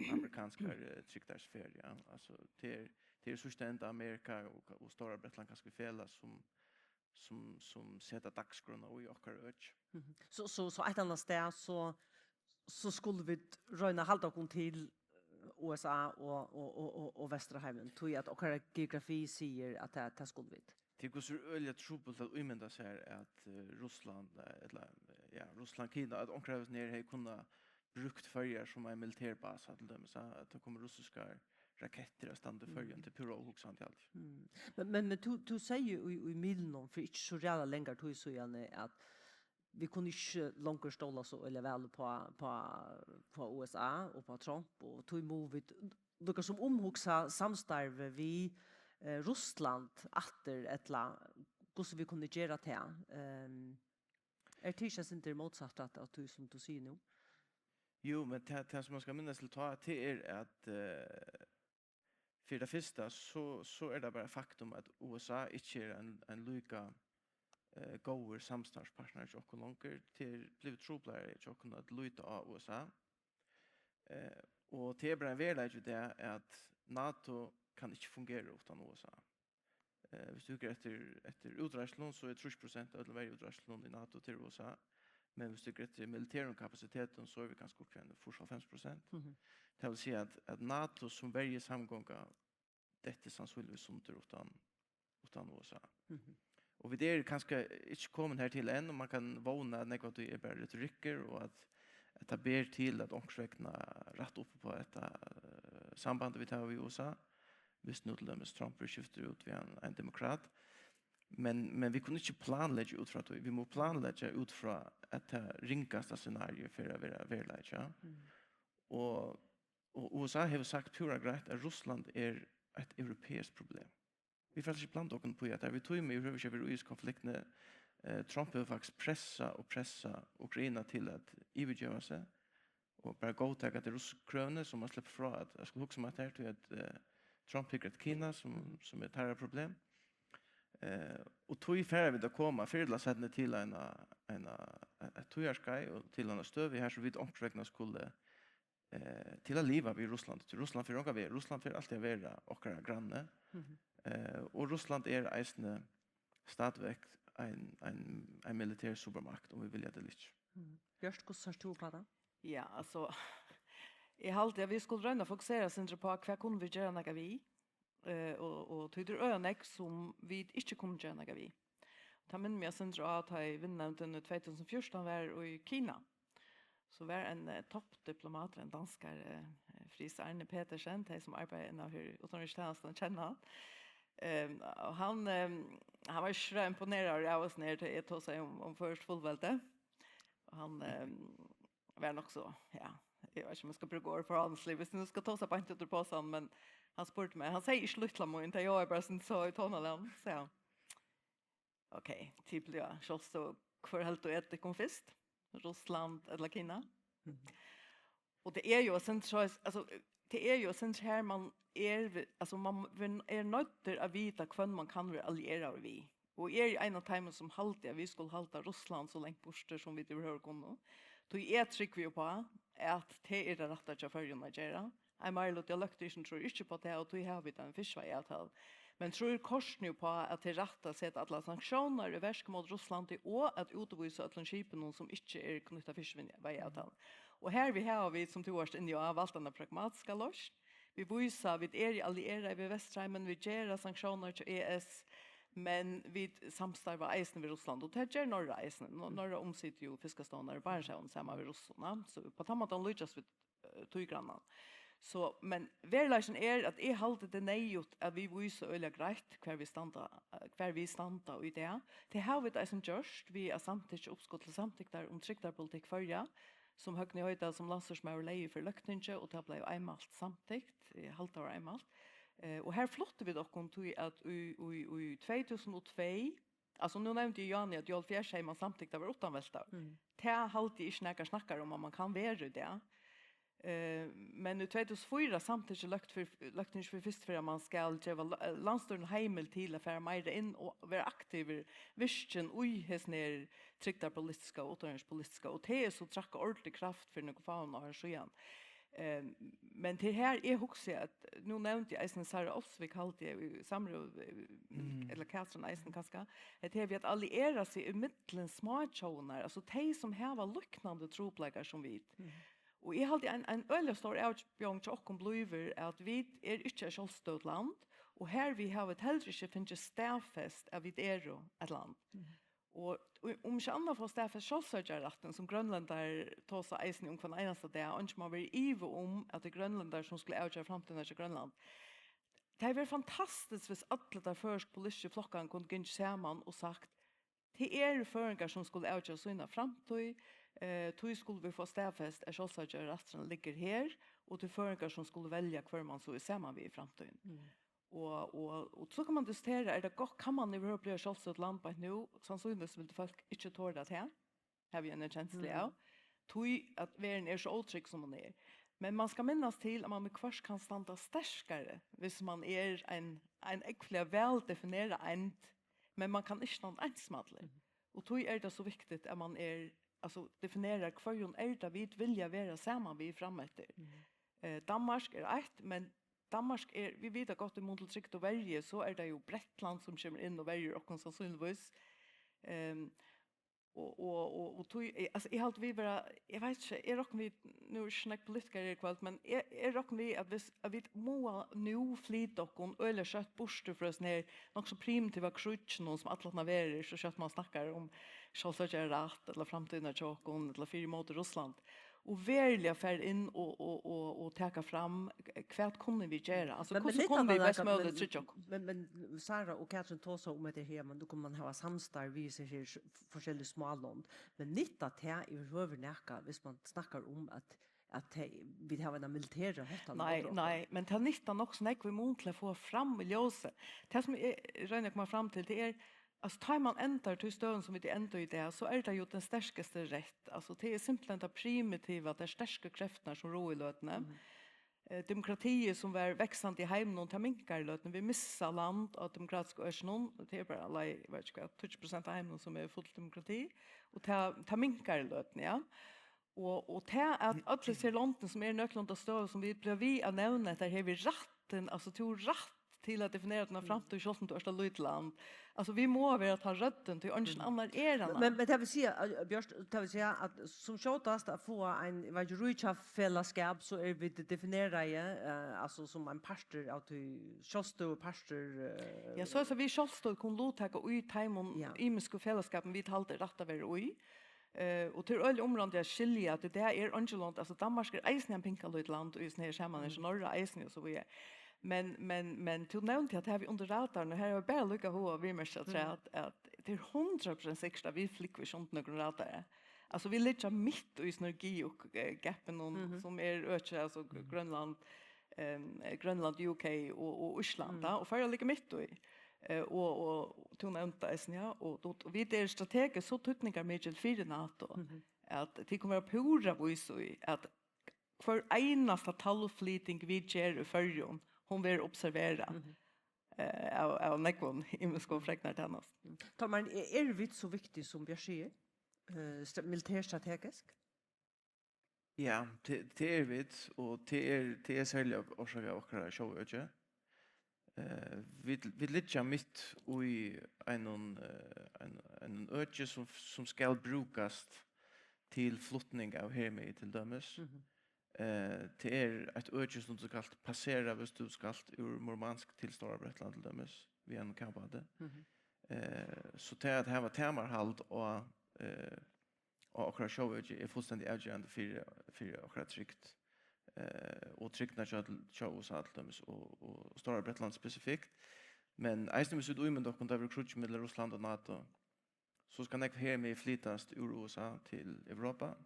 amerikanskari, eh, trygdarsferu, ja. Altso, tað er, tað er í síðsta enda Amerika og, og Stóra Bretland kanska í felag, sum, sum, sum seta dagsskránna í okkara øki. Mhm. So, so, so eitt annað stað, so, so skulu vit royna at halda okkum til, eh, U S A og, og, og, og, og Vesturheimin, tí at okkara geografi sigur, at tað, tað skulu vit. Til hvussu er øgiliga trupult at ímynda sær, at eh, Russland, eh, ella eh, ja, Russland, Kina, at onkur av hesum her hevði kunnað brúkt Føroyar sum ein militær basa, til dømis, ja, at tað komu russiskar rakettir at standa í Føroyum, tað er púra óhugsandi, haldi eg. Men, men, men tú, tú segði jo í, í miðlunum fyri ikki so ræðuliga langari tíð síðani, at vit kunnu ikki longur stóla so øgiliga væl uppá, uppá, uppá U S A og uppá Trump, og tí mugu vit líka sum umhugsa samstarvið við eh, Russland aftur, ella hvussu vit kunnu gera tað. Um, er tað ikki eitt sindur mótsatt at, at tí sum tú sigur nú? Jú, men tað, tað sum man skal minnast til tá, tað er at eh, fyri tað fyrsta, so, so er tað bara faktum, at U S A ikki er ein, ein líka eh, góður samstarvspartnari hjá okkum longur. Tað er blivið trupulari hjá okkum at líta á U S A. Eh, og tað er bara ein veruleiki í dag, at NATO kann ikki fungera uttan U S A. Eh, hvis tú hyggur eftir, eftir útreiðslum, so er trýss prosent av øllum verjuútreiðslum í NATO til U S A. Men hvis tú hyggur eftir militærum kapasitetum, so er vit kanska uppi í eini fýrs, hálvfems prosent. Tað vil siga, at, at NATO sum verjusamgonga dettur sannsynligvis sundur uttan, uttan U S A. Og vit eru kanska ikki komin her til enn, og man kann vóna, at nógv av tí er bara retorikkur, og at, at tað ber til, at onkursvegna rætta upp á hetta eh, sambandið, vit hava við U S A, hvis nú til dømis Trump verður skiftur út við ein, ein demokrat. Men, men vit kunnu ikki planleggja út frá tí. Vit mugu planleggja út frá, at tað ringasta scenario fer at vera veruleiki. Ja? Og, og U S A hevur sagt púra greitt, at Russland er eitt europeiskt problem. Vit fara ikki blanda okkum upp í, at har vit tíma yvirhøvur ikki at vera í hesi konfliktini. Eh, Trump hevur faktiskt pressa og pressa Ukraina til at yvirgeva seg og bara góðtaka tey russisku krøvini, so man sleppur frá at, at skulu hugsa um at her, tí at eh, Trump hyggur at Kina, sum, sum er teirra problem. Eh, og tí fara vit at koma fyrr ella seinni til eina, eina, eitt tíðarskeið og til eina støðu her, sum vit onkursvegna skulu eh, til at liva við Russland. Tí Russland fer ongan veg. Russland fer altíð at vera okkara granni. Eh, og Russland er eisini stadigvæk ein, ein, ein militær supermakt, um vit vilja tað ella ikki. Bjørt, hvussu sært tú upp á tað? Ja, altso, eg haldi, at vit skulu royna at fokusera eitt sindur upp á, hvat kunnu vit gera nakað við? Eh, og, og tí tað er øgiliga nógv, sum vit ikki kunnu gera nakað við. Tað minnir meg eitt sindur á, tá ið vinnunevndin í tvey túsund og fjúrtan var í Kina. So var ein eh, toppdiplomatur, ein danskari, eh, Friis Arne Petersen, tey sum arbeiða innanfyri uttanríkistænastuna kenna hann. Um, og hann, um, hann var ikki so imponeraður av hesum her, tá eg tosaði um, um føroyskt fullveldi. Og hann um, var nokk so, ja, eg veit ikki um eg skal brúka orð forhaldislig, viss eg nú skal tosa beint út úr posan, men hann spurdi meg, hann segði ikki lítla mín, tað ljóðaði bara sum so í tónalagnum, so ja. Ok, tit blíva sjálvstøð. Hvør heldur tú er tykkum fyrst? Russland ella Kina? Og tað er jo eitt sindur, altso, tað er jo eitt sindur her man er, altso, man er noyddur at vita hvønn man kann vera allieraður við. Og eg eri ein av teimum sum haldi at vit skulu halda Russland so langt burtur sum vit yvirhøvur kunnu. Tí eg trúgvi uppá at tað er tað rætta hjá Føroyum at gera. Ein meiriluti av løgtinginum trýr ikki upp á tað, og tí hava vit ein fiskveiðiavtalu. Men trýr kortini upp á at tað er rætt at seta allar sanktiónar í verk móti Russlandi og at útvísa øllum skipum sum ikki eru knýtt av fiskveiðiavtaluni. Og her við hava vit, sum tú vart inni á, valt eina pragmatiska loysn. Vit vísa at vit eru allieraðir við Vesturheimin, vit gera sanktiónar hjá E S, men vit samstarva eisini við Russland, og tað ger Norra eisini. Norra umsitur jo fiskastovnar í Barentshavinum saman við Russum, so upp á tann mátan líkjast vit tey grannan. So, men veruleikin er at eg haldi tað neyðugt at vit vísa øgiliga greitt hvar vit standa, hvar vit standa í dag. Tað hava vit eisini gjørt við at samtykkja uppskot til samtyktar um trygdarpolitikk Føroya, sum Høgni Hoydal sum landsstýrismaður legði fyri løgtingið, og tað bleiv einmælt samtykt, eg haldi tað var einmælt. Og her fluttu vit okkum tí at í, í, í tvey túsund og tvey, altso nú nevndi eg Jani at í hálvfjerðs hevði man samtykt at vera uttanveltaður. Tað haldi eg ikki nakar snakkar um at man kann vera í dag. Men í tvey túsund og fýra samtykti løgtingið fyri fyrstu ferð at man skal geva landsstýrinum heimild til at fara meira inn og vera aktivur virkin í hesum her trygdarpolitiska og uttanríkispolitiska, og tað er so traðkað ordiliga í kraft fyri nøkrum fáum árum síðan. Men tað er her eg hugsi at, nú nevndi eg eisini Sara Olsvik, haldi eg, í samrøðu ella Katrin eisini kanska, at her við at alliera seg ímillum smátjóðirnar, altso tey sum hava líknandi trupulleikar sum vit. Og eg haldi ein, ein øgiliga stór avbjóðing hjá okkum blívur at vit eru ikki eitt sjálvstøðugt land, Og her við hava vit heldur ikki fingið staðfest, at vit eru eitt land. Og um ikki annað fáa staðfest sjálvsøkjarættin, sum grønlendarar tosa eisini um hvønn einasta dag, og eingin má vera í iva um, at tað er grønlendarar, sum skulu avgera framtíðina hjá Grønland. Tað hevði verið fantastiskt, viss allir teir føroysku politisku flokkarnir kundu gingið saman og sagt, tað eru føroyingar, sum skulu avgera sína framtíð, eh, tí skulu vit fáa staðfest, at sjálvsøkjarætturin liggur her, og tað eru føroyingar, sum skulu velja, hvør man so er saman við í framtíðini. Og, og, og so kann man diskutera, er tað gott, kann man yvirhøvur blíva sjálvstøðugt land beint nú? Sannsynligvis vildu fólk ikki tora tað, havi eg eina kenslu av. Tí at verðin er so ótrygg, sum hon er. Men man skal minnast til, at man viðhvørt kann standa sterkari, viss man er ein, ein ógvuliga væl definerað eind, men man kann ikki standa einsmallur. Og tí er tað so viktigt, at man er, altso, definerar, hvørjum er tað, vit vilja vera saman við frameftir. Eh, Danmark er eitt, men Danmark er, vit vita gott, í mun til trygd og verju, so er tað jo Bretland, sum kemur inn og verjir okkum sannsynligvis. Ehm, og, og, og, og tí, eg, altso, eg haldi, vit vera, eg veit ikki, eg rokni við, nú er ikki nógv politikarar í kvøld, men eg, eg rokni við, at viss, at vit mugu nú flyta okkum øgiliga skjótt burtur frá hesum her nokk so primitiva krígginum, sum allan tíðina verður, so skjótt man snakkar um sjálvstøðirætt, ella framtíðina hjá okkum, ella fyri móti Russland, og veruliga fara inn og, og, og, og taka fram, hvat kunnu vit gera? Altso, men, men hvussu kunnu vit best møguliga men, tryggja okkum? Men, men Sara og Katrin tosa um hetta her, men nú kunnu man hava samstarv við hesi her s-, f-, forskelligu smálond. Men nyttar tað yvirhøvur nakað, viss man snakkar um at, at tey, vit hava eina militæra hóttan Nei, yvir okkum? Nei, men tað nyttar nokk so nógv í mun til at fáa fram í ljósið. Tað, sum eg royni at koma fram til, tað er, altso, tá man endar til støðuna, sum vit enda í dag, so er tað jo tann sterkasti rætt. Altso, tað er simpelthen tað primitiva, tær sterku kreftirnar, sum ráða í løtuni. Eh, demokratiið, sum var vaksandi í heiminum, tað minkar í løtuni. Vit missa land á demokratisku økinum. Tað er bara, ella, eg veit ikki hvat, tíggju prosent av heiminum, sum er fullt demokrati. Og tað, tað minkar í løtuni, ja. Og, og tað, at øll hesi her londini, sum eru nøkulunda størri, sum vit blíva við at nevna, hetta her við rættin, altso, tú hevur rætt til at definera tína framtíð, sjálvt um tú ert eitt lítið land. Altso, vit mugu vera tann røddin, tí eingin annar er hana. Men, men tað vil siga, eh, Bjørt, tað vil siga, at sum skjótast at fáa ein, eg veit ikki, ríkjafelagsskap, so eru vit defineraði, eh, altso, sum ein partur av tí, sjálvstøðupartur, eh. Ja, so, so vit sjálvstøðug kunnu luttaka í teimum Ja. ymisku felagsskapum, vit halda er rætt at vera í. Eh, og tað er øgiliga umráðandi at skilja, at í dag er eingin lond, altso, Danmark er eisini ein pinkalítið land í hesum her samanhangi, Noreg eisini og so víðari. Men, men, men tú nevndi at her við undir radaranum, og her er bara líka hug at viðmerkja afturat, at, at tað er hundrað prosent sikkurt, at vit flúgva ikki undir nøkrum radari. Altso, vit liggja mitt í synergi og, eh, gapinum, sum er økið, altso, Grønland, ehm, Grønland, U K og, og Ísland, tá, og Føroyar liggur mitt í. Eh, og, og tú nevndi eisini, ja, og, og, og vit eru strategiskt so týdningarmikil fyri NATO, at tit kunnu vera púra vís í, at hvør einasta talvflyting vit gera í Føroyum, hon verður observerað, eh, av, av nógvum ymiskum fregnartænastum. Tormar, e-, eru vit so viktig, sum Bjørt sigur? Eh, stra-, militærstrategisk? Ja, tað, tað eru vit, og tað er, tað er serliga orsakað av okkara sjóøki. Eh, vit, vit liggja mitt í einum, eh, ein, einum øki, sum, sum skal brúkast til flutning av hermegi, til dømis. Eh, tað er eitt øki, sum tú skalt passera, viss tú skalt úr Murmansk til Stóra Bretland, til dømis, við einum kavbáti. Eh, so tað at hava tamarhald á, eh, á okkara sjóøki er fullstendig avgerandi fyri, fyri okkara trygd, eh, og trygdina hjá, hjá U S A til dømis og, og Stóra Bretland spesifikt. Men eisini, viss vit ímynda okkum, tá verður kríggj millum Russland og NATO, so skal nógv hermegi flytast úr U S A til Europa.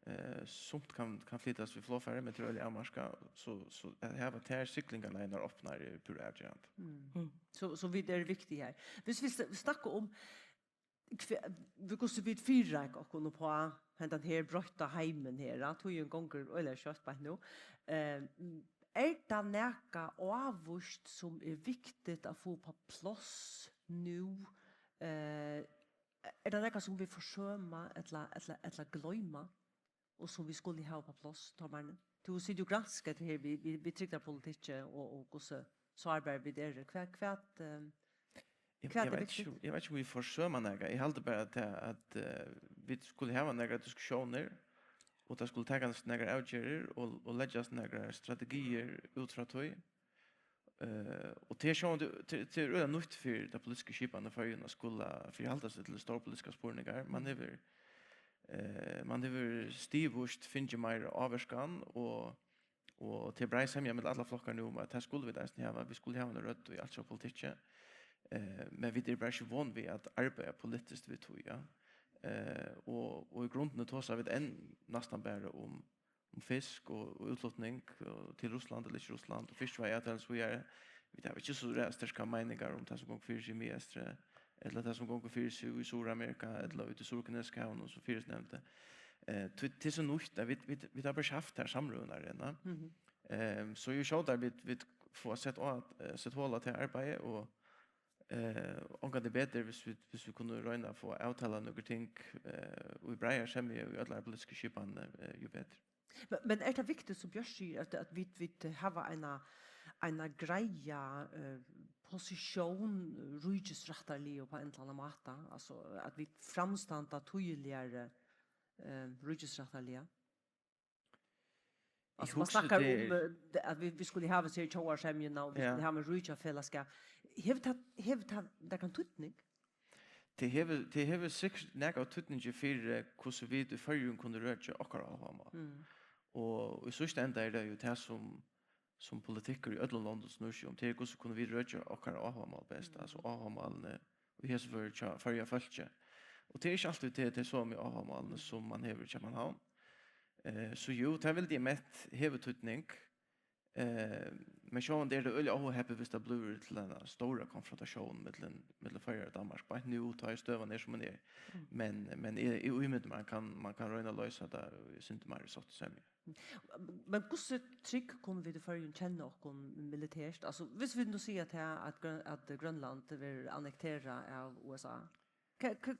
Eh, sumt kann, kann flytast við flogfari, men tað er øgiliga avmarkað, so, so at hava tær siglingarleiðirnar opnar er púra avgerandi. Mm. So, so vit eru viktig her. Viss vit sn-, snakka um hve-, vit, hvussu vit fyrireika okkum upp á hendan her broytta heimin her, ja, tíðin gongur øgiliga skjótt beint nú. Eh, er tað nakað ávíst sum er viktigt at fáa upp á pláss nú? Eh, er tað nakað sum vit forsøma ella, ella, ella gloyma, og sum vit skulu hava upp á pláss, Tormar? Tú situr og granskar hetta her við, við, við trygdarpolitikki og, og hvussu sárbar vit eru. Hvat, hvat, eh, Eg, hvat eg er veit ikki, viktigt? Eg veit ikki, um vit forsøma nakað. Eg haldi bara, at, at, eh, vit skulu hava nakrar diskusjónir, og tað skulu takast nakrar avgerðir og, og leggjast nakrar strategiir út frá tí. Eh, og tað er sjálvandi, tað, tað er øgiliga nýtt fyri ta politisku skipan í Føroyum at skula fyrihalda seg til stórar politiskar spurningar. Man hevur, eh, man hevur stigvíst fingið meira ávirkan, og, og tað er breið semja millum allar flokkar nú um, at tað skulu vit eisini hava. Vit skulu hava eina rødd í altjóða politikki. Eh, men vit eru bara ikki von við at arbeiða politiskt við tí, ja. Eh, og, og í grundini tosa vit enn næstan bara um um fisk og, og útflutning og til Russland ella ikki Russland, og fiskveiðiavtalan og so víðari. Vit hava ikki so ræ-, sterkar meiningar um tað sum gongur fyri seg í Miðeystri, ella tað sum gongur fyri seg í Suðuramerika, ella úti í Suðurkinesiska havinum, sum fyrist nevndi. Eh, tí, tað er so nýtt, at vit, vit, vit hava bara ikki havt tær samrøðurnar enn. Mhm. Ehm, so jú skjótari vit, vit fáa sett á, eh, sett hol á tað arbeiðið, og, eh, ongantíð betur, hvis vit, hvis vit kunnu royna at fáa avtalað nøkur ting, eh, og í breiðari semju í øllari politisku skipan, eh, jú betur. Men, men er tað viktigt, sum Bjørt sigur, at, at vit, vit hava eina, eina greiða, eh, posisjón ríkisrættarliga upp á ein ella annan máta, altso at vit framstanda týðiligari, eh, ríkisrættarliga? Eg Altso, man hugsi snakkar til um, eh, at vit, vit skulu hava hesa her tjóðarsemjuna, og vit Ja. skulu hava ein ríkjafelagsskap. Hevur tað, hevur tað nakran týdning? Tað hevur, tað hevur sikkurt nakað týdning fyri, hvussu vit í Føroyum kunnu røkja okkara áhugamál. Mm. Og í síðsta enda er tað jú tað, sum, sum politikkur í øllum londum snýr seg um. Tað er, hvussu kunnu vit røkja okkara áhugamál best, Mm. altso áhugamálini í hesum føri hjá Føroya fólki. Og tað er ikki altíð tað, tað er somu áhugamálini, sum man hevur í København. Eh, so jú, tað vildi eg mett hevur týdning. Eh, men sjálvandi er tað øgiliga óheppið, hvis tað blívur til eina stóra konfrontatión millum, millum Føroyar og Danmark. Beint nú, tá ið støðan er, sum hon er. Mm. Men, men eg, eg ímyndi mær, man kann, man kann royna at loysa tað, eg synti meir í sátt og semju. Men hvussu trygg kunnu vit í Føroyum kenna okkum militært? Altso, hvis vit nú siga tað, at Grøn-, at Grønland verður annekterað av U S A, hva, hva,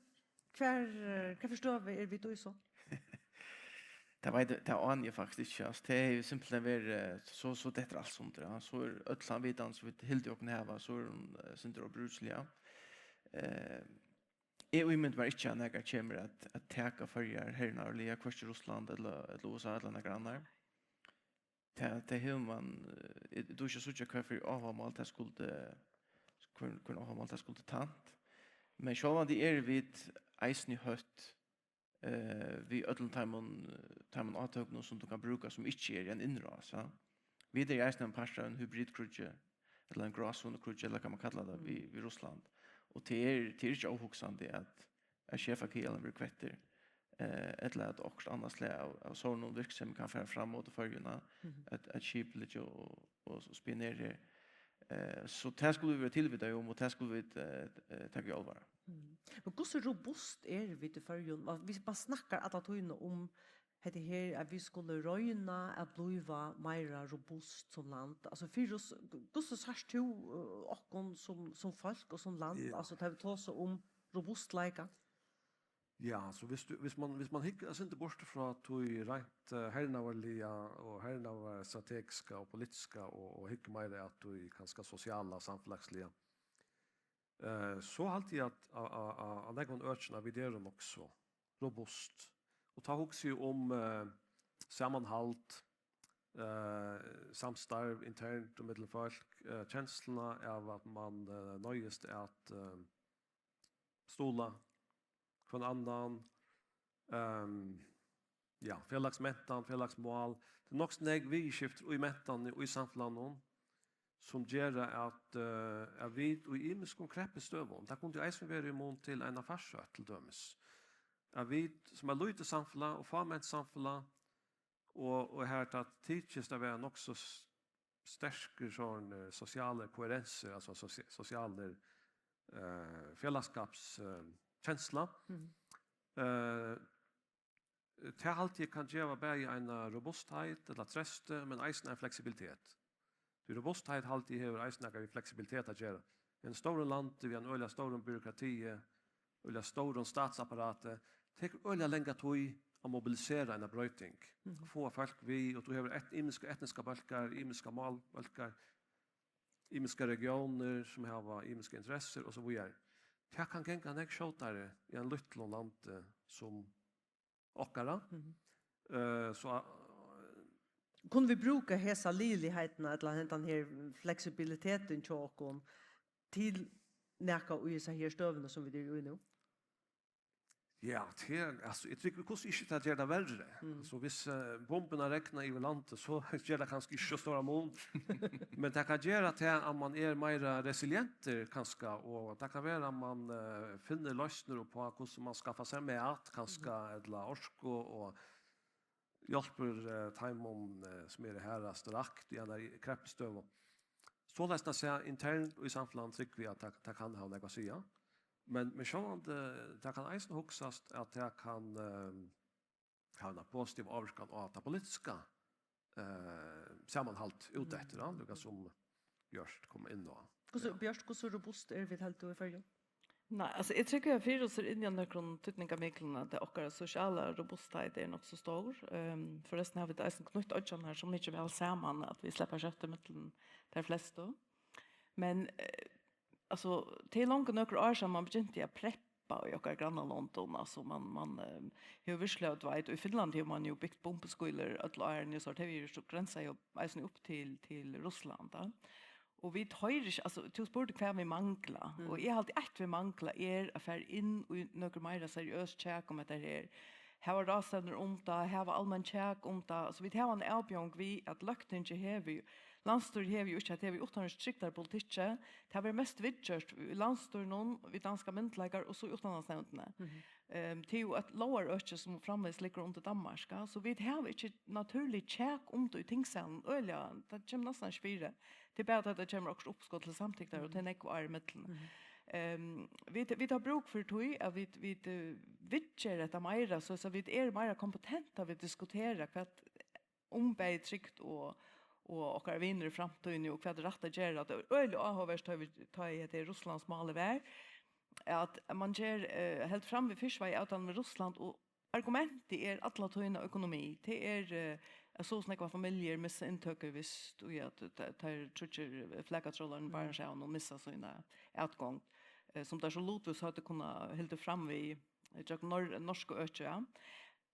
hvar, eh, hvat fyri støðu eru vit í so? Tað veit eg, tað áni eg faktiskt ikki. Altso, tað er jú simpelthen verið, eh, so, so dettur alt sundur, ja. So er øll tann vitan, sum vit hildu okkum hava, so er hon, eh, sindur óbrúkilig, ja. Eh, eg ímyndi mær ikki, at nakar kemur at, at taka Føroyar hernarliga, hvørki Russland ella, ella U S A ella nakar annar. Tað, tað hevur man, eh, eg, eg dugi ikki at síggja, hvat fyri áhugamál tað skuldi, hvønn, hvønn áhugamál tað skuldi tænt. Men sjálvandi eru vit eisini hótt, eh, við øllum teimum, teimum átøkunum, sum tú kann brúka, sum ikki er ein innrás, ja. Vit eru eisini ein partur av ein hybridkríggi, ella ein grásonukríggi, ella hvat man kallar tað, við, við Russland. Og tað er, tað er ikki óhugsandi, at, at Chef af Kielin verður kvøttur, eh, ella at okkurt annað slag av, av sovorðnum virksemi kann fara fram móti Føroyum, Mhm. at, at skip liggja og, og spionera her. Eh, so tað skulu vit vera tilvitaði um, og tað skulu vit, eh, eh, taka í álvara. Mm. Men hvussu robust eru vit í Føroyum? Man, vit, man snakkar alla tíðina um hetta her, at vit skulu royna at blíva meira robust sum land. Altso, fyri oss, hvussu sært tú, eh, okkum sum, sum fólk og sum land? Ja. Altso, tá vit tosa um robustleika. Ja, so hvis du, hvis man, hvis man hyggur eitt sindur burtur frá tí reint, eh, hernaðarliga og hernaðarstrategiska og politiska og, og hyggur meira at tí kanska sosiala, samfelagsliga, eh, so haldi eg at á, á, á, á nógvum økjum, at vit eru nokk so robust. Og tá hugsi eg um, eh, samanhald, eh, samstarv internt og millum fólk, eh, kensluna av at man, eh, noyðist at, eh, stuðla hvønn annan, ehm, ja, felagsmentan, felagsmál. Tað er nokk so nógv viðurskiftir í mentanini, í samfelagnum, sum gera at, eh, at vit í ymiskum kreppustøðum, tað kundi eisini verið í mun til eina farsótt til dømis, at vit sum eitt lítið samfelag og fáment samfelag, og, og har tað tykist at vera nokk so s-, sterkur sovorðin, eh, sosialur koherensur, altso sosi-, sosialur, eh, felagsskaps-, eh, kensla. Mhm. Eh, tað haldi eg kann geva bæði eina robustheit ella treysti, men eisini ein fleksibilitet. Tí robustheit haldi eg hevur eisini nakað við fleksibilitet at gera. Í einum stórum landi við einum øgiliga stórum byråkrati, øgiliga stórum statsapparati, tekur øgiliga langa tíð at mobilisera eina broyting. Mhm. At fáa fólk við, og tú hevur et-, ymiskar etniskar bólkar, ymiskar málbólkar, ymiskar regionir sum hava ymiskar interessir og so víðari. Tað kann ganga nógv skjótari í einum lítlum landi sum okkara. Mhm. Eh, so, eh, Kunnu vit brúka hesa liðigligheitina ella hendan her fleksibilitetin hjá okkum til nakað í hesa her støðuna, sum vit eru í nú? Ja, tað er, altso, eg trúgvi, hvussu ikki tað ger tað verri. Mm. So viss uh, bombuna regnar yvir landið, so ger tað kanska ikki so stóran mun. Men tað kann gera tað at man er meira resilientur kanska, og tað kann vera at man uh, finnur loysnir upp á hvussu man skaffar sær mat kanska, mm, ella orku og hjálpir uh, teimum uh, sum eru harðast rakt í einari kreppustøðu. Soleiðis at siga internt í samfelagnum trúgvi eg at tað, tað kann hava nógv at siga. Men, men sjálvandi, tað kann eisini hugsast at tað kann uh, hava eina positiva ávirkan á tað politiska uh, samanhald út eftir, ja, líka sum Bjørt kom inn á. Hvussu, Bjørt, hvussu robust eru vit, heldur tú, í Føroyum? Nei, altso eg trúgvi at fyri oss er inni av nøkrum týdningarmiklum at okkara sosiala robustheit er nokk so stór. Um, forrestin hava vit eisini knýtt oyggjurnar so mikið væl saman at vit sleppa skjótt ímillum tær flestu. Men uh, altso, tað er longu nøkur ár síðan man begynti at preppa í okkara grannalondum, altso man, man um, hevur virkuliga, tú veit, í Finnlandi hevur man jo bygt bumbuskýlur øll árini, so tað er jo so grensa jo eisini upp til, til Russland, da. Og vit hoyrir ikki, altso, tú spurdi hvat vit mangla, mm, og eg haldi eitt vit mangla er at fara inn í nøkur meira seriøs kjak um hetta her. Hava ráðstevnur um tað, hava almenn kjak um tað. Altso, vit hava ein avbjóðing við at løgtingið hevur, landsstýrið hevur jo ikki, at hevur uttanríkis- og trygdarpolitikki. Tað verður mest viðgjørt í landsstýrinum, við danska myndugleikar og so í uttanlandsnevndini. Mm -hmm. Um, tað er jo eitt lógarøki sum framvegis liggur undir Danmark, ja? So vit hava ikki natúrlig kjak um tað í tingsalinum, øgiliga, tað kemur næstan ikki fyri. Tað er bara at tað kemur okkurt uppskot til samtyktar, og tað er nógv ár ímillum. Mm -hmm. Um, vit, vit hava brúk fyri tí at vit, vit uh, viðgera hetta meira, so, so vit eru meira kompetent at vit diskutera hvat um bæði trygd og, og okkara vinir í framtíðini og hvat er rætt at gera. Tað er øgiliga áhugavert, tá vit, tá ið hetta er Russlands mál er var, at man ger, uh, helt fram við fiskiavtaluna við Russland, og argumentið er alla tíðina økonomi. Tað er uh, at so snakka familjur missa inntøku, viss og at tær tríggir flakatrálarar í Barentshavinum missa sína atgongd, uh, sum tær so lutvíst høvdu kunnað hildið fram við gjøgnum nor- norsku økið, ja.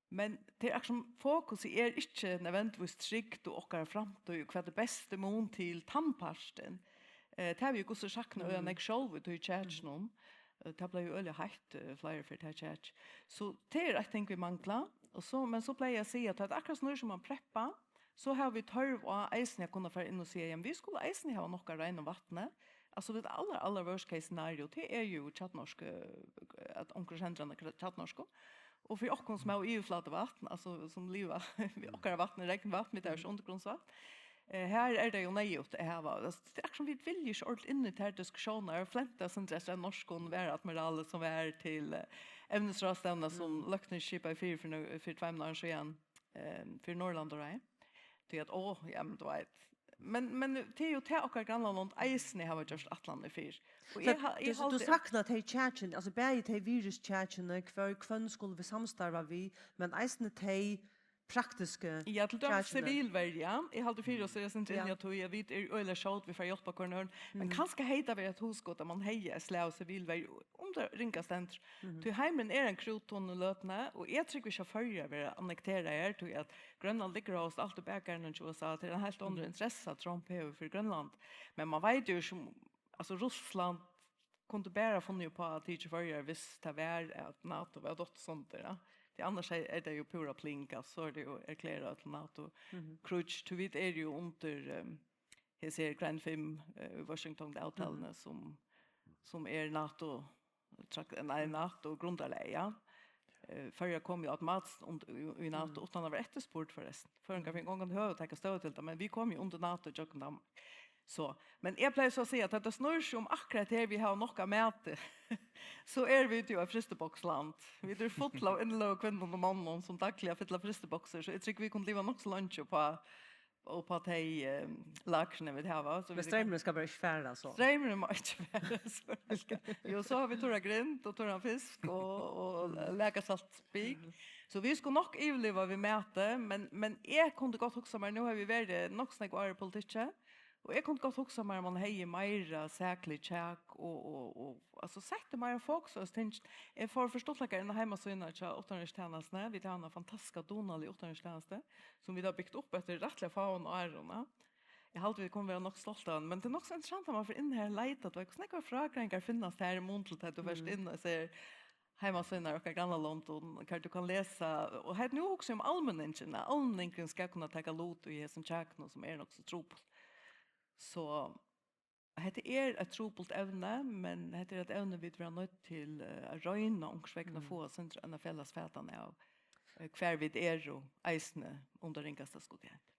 Men tað er akkurát sum fokusið er ikki nødvendigvis trygd og okkara framtíð og hvat er besti mun til tann partin. Eh, tað havi eg hvussu sagt nú, og nógv sjálv í tí kjakinum. Eh, tað bleiv jo øgiliga heitt, eh, fleiri ferð tað kjak. So tað er eitt ting vit mangla. Og so, men so bleiv eg at siga at tað er akkurát sum nú sum man preppa, so hava vit tørv á eisini at kunna fara inn og siga, jamen, vit skulu eisini hava nokk av reinum vatni. Altso, det aller, aller worst case scenario, det er jo kjarnorku, at onkur sendir hana kjarnorku. Og fyri okkum sum hava yvirflatuvatn, altso sum liva við okkara vatn, regnvatn, vit hava ikki undirgrundsvatn. Eh, her er tað jo neyðugt at hava, altso, tað er akkurát sum vit vilja ikki ordiliga inn í tær diskusjónar, og flenta sindur eftir ein norskum varaadmirali sum var til eh, evnisráðstevna sum løgtingið skipaði fyri, fyri, nú- fyri tveimum árum síðan, eh, fyri Norðurlandaráðið. Tí at, ó, ja, men tú veit, men, men tað er jo tað okkara grannalond eisini hava gjørt ætlanir fyri. Og So eg, ha- eg tú, tú haldi saknar tey kjakini, altso bæði tey virðiskjakini, hvør, hvønn skulu vit samstarva við, men eisini tey praktisku Ja, til dømis kjakini. Sivilverja. Eg haldi fyri oss, eg sindur inni at tí at vit eru øgiliga skjót, vit fara at hjálpa hvørjum øðrum. Men kanska hevði tað verið eitt hugskot at man hevði eitt slag av sivilverju um tað ringa stendur. Tí heimurin er ein krúttunna í løtuni, og eg trúgvi ikki at Føroyar verða annekterað her, tí at Grønland liggur hóast alt í bakgarðinum hjá U S A, tað er ein heilt onnur interessa Trump hevur fyri Grønland. Men man veit jo sum, altso Russland kundi bara funnið upp á at tikið Føroyar, viss tað var at NATO var dottið sundur, ja. Tí annars er, er tað jo púra pling, altso, so er tað jo erklerað til NATO kríggj, tí vit eru jo undir um, hesi her Grein fimm uh, Washington-avtaluni, sum, sum er NATO, trak- nei, NATO grundarlag, ja. Eh, Føroyar kom jo automatiskt und, í, í NATO uttan at vera eftirspurd forrestin. Føroyingar fingu ongan høvi at taka støðu til tað, men vit komu jo undir NATO gjøgnum Danmark. So, men eg pleier so at siga at tað snýr seg um akkurát her vit hava nokk av mati. So eru vit jo eitt frystiboksland. Vit eru full av innløgu kvinnum og monnum sum dagliga fylla frystiboksir, so eg trúgvi vit kunnu liva nokk so leingi upp á upp á tey eh, lakrini vit hava. So Men vit streymurin skal bara ikki fara so. Streymurin má ikki vera so. Jú, so hava vit turra grind og turran fisk og, og lakasaltspik. So vit skulu nokk yvirliva við mati, men, men eg kundi gott hugsa mær, nú hava vit verið nokk so nógv ár í politikki, Og eg kundi gott hugsa mær, at man hevði meira saklig kjak og, og, og, altso, setti meira fokus á hesi tingini. Eg fór fyri stuttleika inn á heimasíðuna hjá Uttanríkistænastuni. Vit hava eina fantastiska, dugnaliga uttanríkistænastu, sum vit hava bygt upp eftir rættiliga fáum árum, ja. Eg haldi, vit kunnu vera nokk stolt av henni, men tað er nokk so interessant, at man fer inn har og leitar, tú veit, hvussu nógvar frágreiðingar finnast har í mun til tað, tú fert inn og sær heimasíðurnar í okkara grannalondum, har tú kanst lesa, og her nú hugsi eg um almenningin, at almenningurin skal kunna taka lut í hesum kjakunum, sum er nokk so trupult. So hetta er eitt trupult evni, men hetta er eitt evni, vit verða noydd til, eh, at royna onkursvegna at fáa eitt sindur eina felags fatan av, eh, hvar vit eru, eisini um tað ringasta, skuldi eg hent.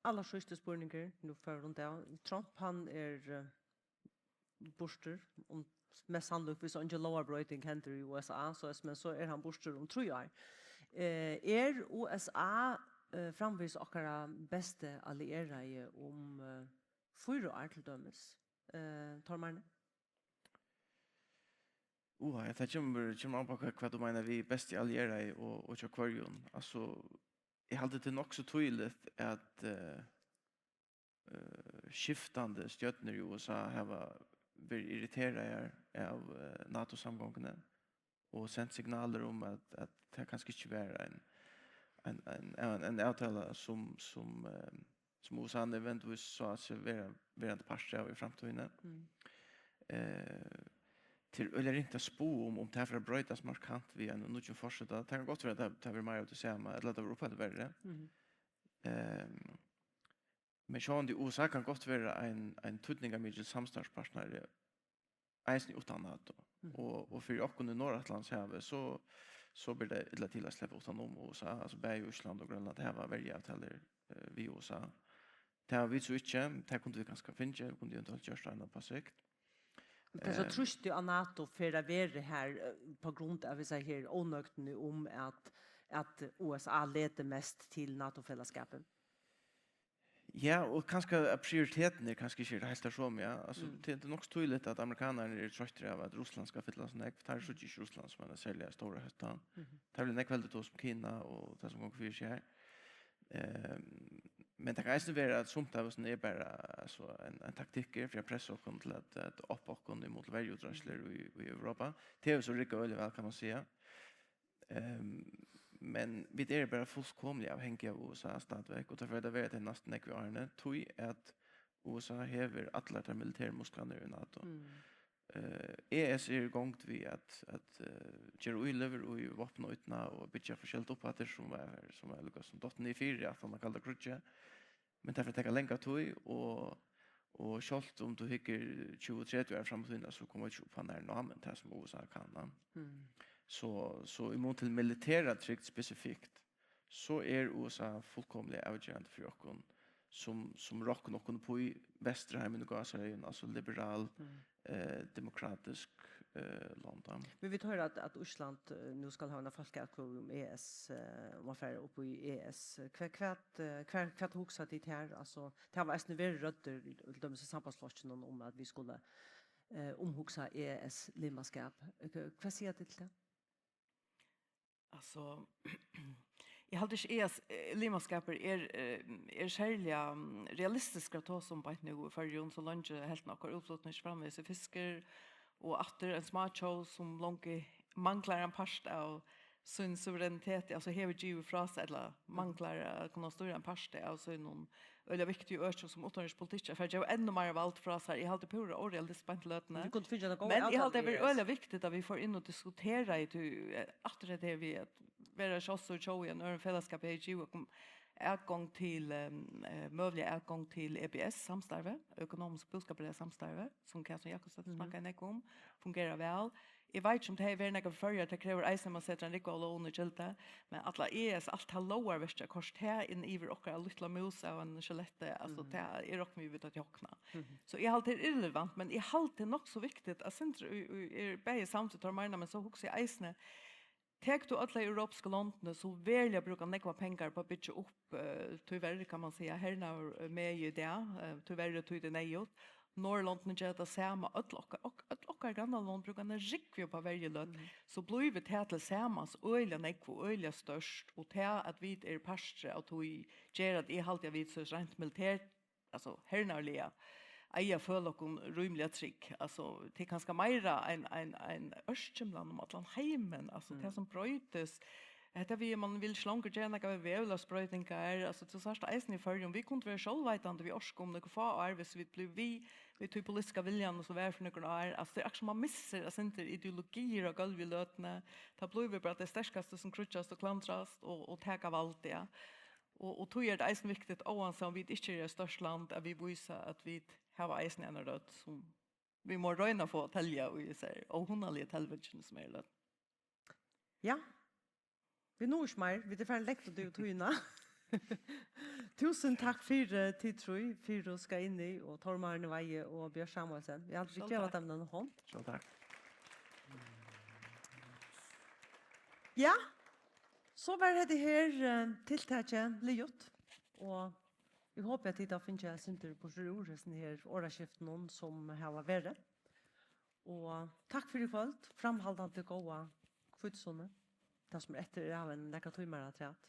Allarsíðsti spurningur, nú fara vit rundan av. Trump, hann er, eh, burtur, um, mest sannlíkt, viss eingin lógarbroyting hendir í U S A, so, men so er hann burtur um trý ár. Eh, er U S A, eh, framvegis okkara besti allieraði um, eh, fýra ár til dømis? Eh, Tormar? Uha, ja, tað kemur, kemur an á, hvat, hvat tú meinar við besti allieraði og, og hjá hvørjum. Altso, eg haldi, tað er nokk so týðiligt, at, eh, eh, skiftandi stjórnir í U S A hava verið irriteraðar av, eh, NATO-samgonguni og sent signalir um, at, at tað kanska ikki var ein, ein, ein, ein, ein avtala, sum, sum, eh, sum U S A nødvendigvis sá seg vera, verandi partur av í framtíðini. Mm. Eh, tað er øgiliga ringt at spá um, um tað fer at broytast markant við einum nýggjum forseta. Tað kann gott vera, at tað, tað verður meira av tí sama, ella at tað verður upphælt verri. Mhm. Ehm, men sjálvandi U S A kann gott vera ein, ein týdningarmikil samstarvspartnari, eisini uttan NATO. Mhm. Og, og fyri okkum í Norðuratlantshavi, so, so ber tað illa til at sleppa uttan um U S A. Altso, bæði Ísland og Grønland hava verjuavtalur, eh, við U S A. Tað hava vit so ikki, tað kundu vit kanska fingið, vit kundu eventuelt gjørt tað á sikt. Men tað er so, eh, trýstið á NATO fer at vera har, eh, på grund av hesa her ónøgdini um at, at U S A letur mest til NATO-felagsskapin. Ja, og kanska at prioritetin er kanska ikki heilt tað sama, ja. Altso, mm, tað, tað er nokk so týðiligt, at amerikanararnir eru troyttir av, at Russland skal fylla so nógv. Teir síggja ikki Russland sum eina serliga stóra hóttan. Mhm. Teir vilja nógv heldur tosa um Kina og tað sum gongur fyri seg har. Ehm, men tað kann eisini vera, at sumt av hesum er bara, altso, ein, ein taktikkur fyri at pressa okkum til at, at opna okkum ímóti verjuútreiðslur í, í Europa. Tað hevur so riggað øgiliga væl, kann man siga. Ehm, men vit eru bara fullkomiliga avhangig av U S A stadigvæk, og tað fer at vera tey næstu nógvu árini, tí at U S A hevur allar tær militæru musklarnar í NATO. Mm. Eh, E S er í gongd við at, at, eh, gera íløgur í vápnanoyðini og byggja forskelligt upp aftur, sum var, sum var líka sum dottið niður fyri aftan á kalda kríggið. Men tað fer at taka langa tíð, og, og sjálvt um tú hyggur tjúgu, tretivu ár fram í tíðina, so koma vit ikki upp á nær námin tað, sum U S A kann, ja. Mm. So, so í mun til militæra trygd spesifikt, so er U S A fullkomiliga avgerandi fyri okkum, sum, sum rokna okkum upp í Vesturheimin í gásareyðum, altso liberal, mm, eh, demokratisk, eh, land, ja. Men vit hoyra, at, at Ísland, eh, nú skal hava eina fólkaatkvøðu um E S, eh, um at fara upp í E S. Hvat, hvat, eh, hvat, hvat hugsa tit her? Altso, tað hava eisini verið røddir, til dømis í Sambandsflokkinum, um at vit skulu, eh, umhugsa E S-limaskap. Hva, hvat siga tit til tað? Altso, eg haldi ikki, E S, eh, limaskapur er, eh, er serliga, mm, realistiskur at tosa um beint nú í Føroyum, so leingi helvtin av okkara útflutningi framvegis er fiskur, og aftur ein smáttjóð sum longu manglar ein part av sín suvereniteti, altso hevur givið frá sær, ella manglar at kunna stýra ein parti av sínum øgiliga viktigu økjum sum uttanríkispolitikki, at fara at geva enn meira vald frá sær. Eg haldi púra órealistiskt beint í løtuni. Vit kundu fingið eina góða avtalu, men eg haldi, at tað verður øgiliga viktigt, at vit fáa inn og diskutera í tí, eh, aftur hetta her við at vera sjálvstýrt tjóð í einum øðrum felagsskapi, hevði givið okkum atgongd til, eh, eh, møguliga atgongd til E B S-samstarvið, økonomisk búskaparliga samstarvið, sum Katrin Jakobsdóttir, mhm, snakkaði nógv um, fungerar væl. Eg veit ikki, um tað hevði verið nakað fyri Føroyar, tað krevur eisini, at man setir ein rúgvu av lógum í gildi, men alla E S, alt tað lógarverkið, at koyra tað inn yvir okkara lítla mús av einum skjeletti, altso, mhm, tað er okkurt, vit vita at jákna. Mhm. So eg haldi, tað er irrelevant, men eg haldi, tað er nokk so viktigt, at sindur í, í, er bæði samd við Tormar, men so hugsi eg eisini, tekur tú øll tey europisku londini, sum veruliga brúka nógvar pengar upp á at byggja upp, eh, tíverri, kann man siga, hernaðarmegi í dag, eh, tíverri, tí tað er neyðugt. Norðurlondini gera tað sama, øll okkara, ok-, øll okkara grannalond brúka eina rúgvu upp á verju í løtuni. Mhm. So blívur tað til samans øgiliga nógv og øgiliga stórt, og tað, at vit eru partur av tí, ger, at eg haldi, at vit so reint militært altso, hernaðarliga, eiga at føla okkum rímiliga trygg. Altso, tað er kanska meira ein, ein, ein ørkymlan um allan heimin, altso, tað sum broytist. Hetta við, man vil ikki longur gera nakað við veðurlagsbroytingar. Altso, tú sært eisini í Føroyum, vit kundu verið sjálvveitandi við orku um nøkur fá ár, viss vit blivu við, við tí politiska viljanum, sum var fyri nøkrum ár. Altso, tað er akkurát sum man missir eitt sindur ideologiir á gólvi í løtuni. Tað blívur bara tey sterkastu, sum kríggjast og klandrast og, og taka valdið, ja. Og, og tí er tað eisini viktigt, óansæð um vit ikki eru eitt stórt land, at vit vísa, at vit hava eisini eina rødd, sum vit mugu royna at fáa at telja í hesari óhugnaligu telvingini, sum er í løtuni. Ja, vit náa ikki meir. Vit eru farin langt út yvir tíðina. Túsund takk fyri, eh, tit trý, Firuz Skaini og Tormar Nevai og Bjørt Samuelsen. Eg haldi, vit Sjálv geva takk. Teimum eina hond. Sjálv takk. Ja, so var hetta her, eh, tiltakið liðugt, og eg hopi, at tit hava fingið eitt sindur burtur úr hesum her orðaskiftunum, sum hava verið. Og takk fyri í kvøld. Framhaldandi góða hvítusunnu. Tað, sum er eftir, er av ein nakrar tímar afturat.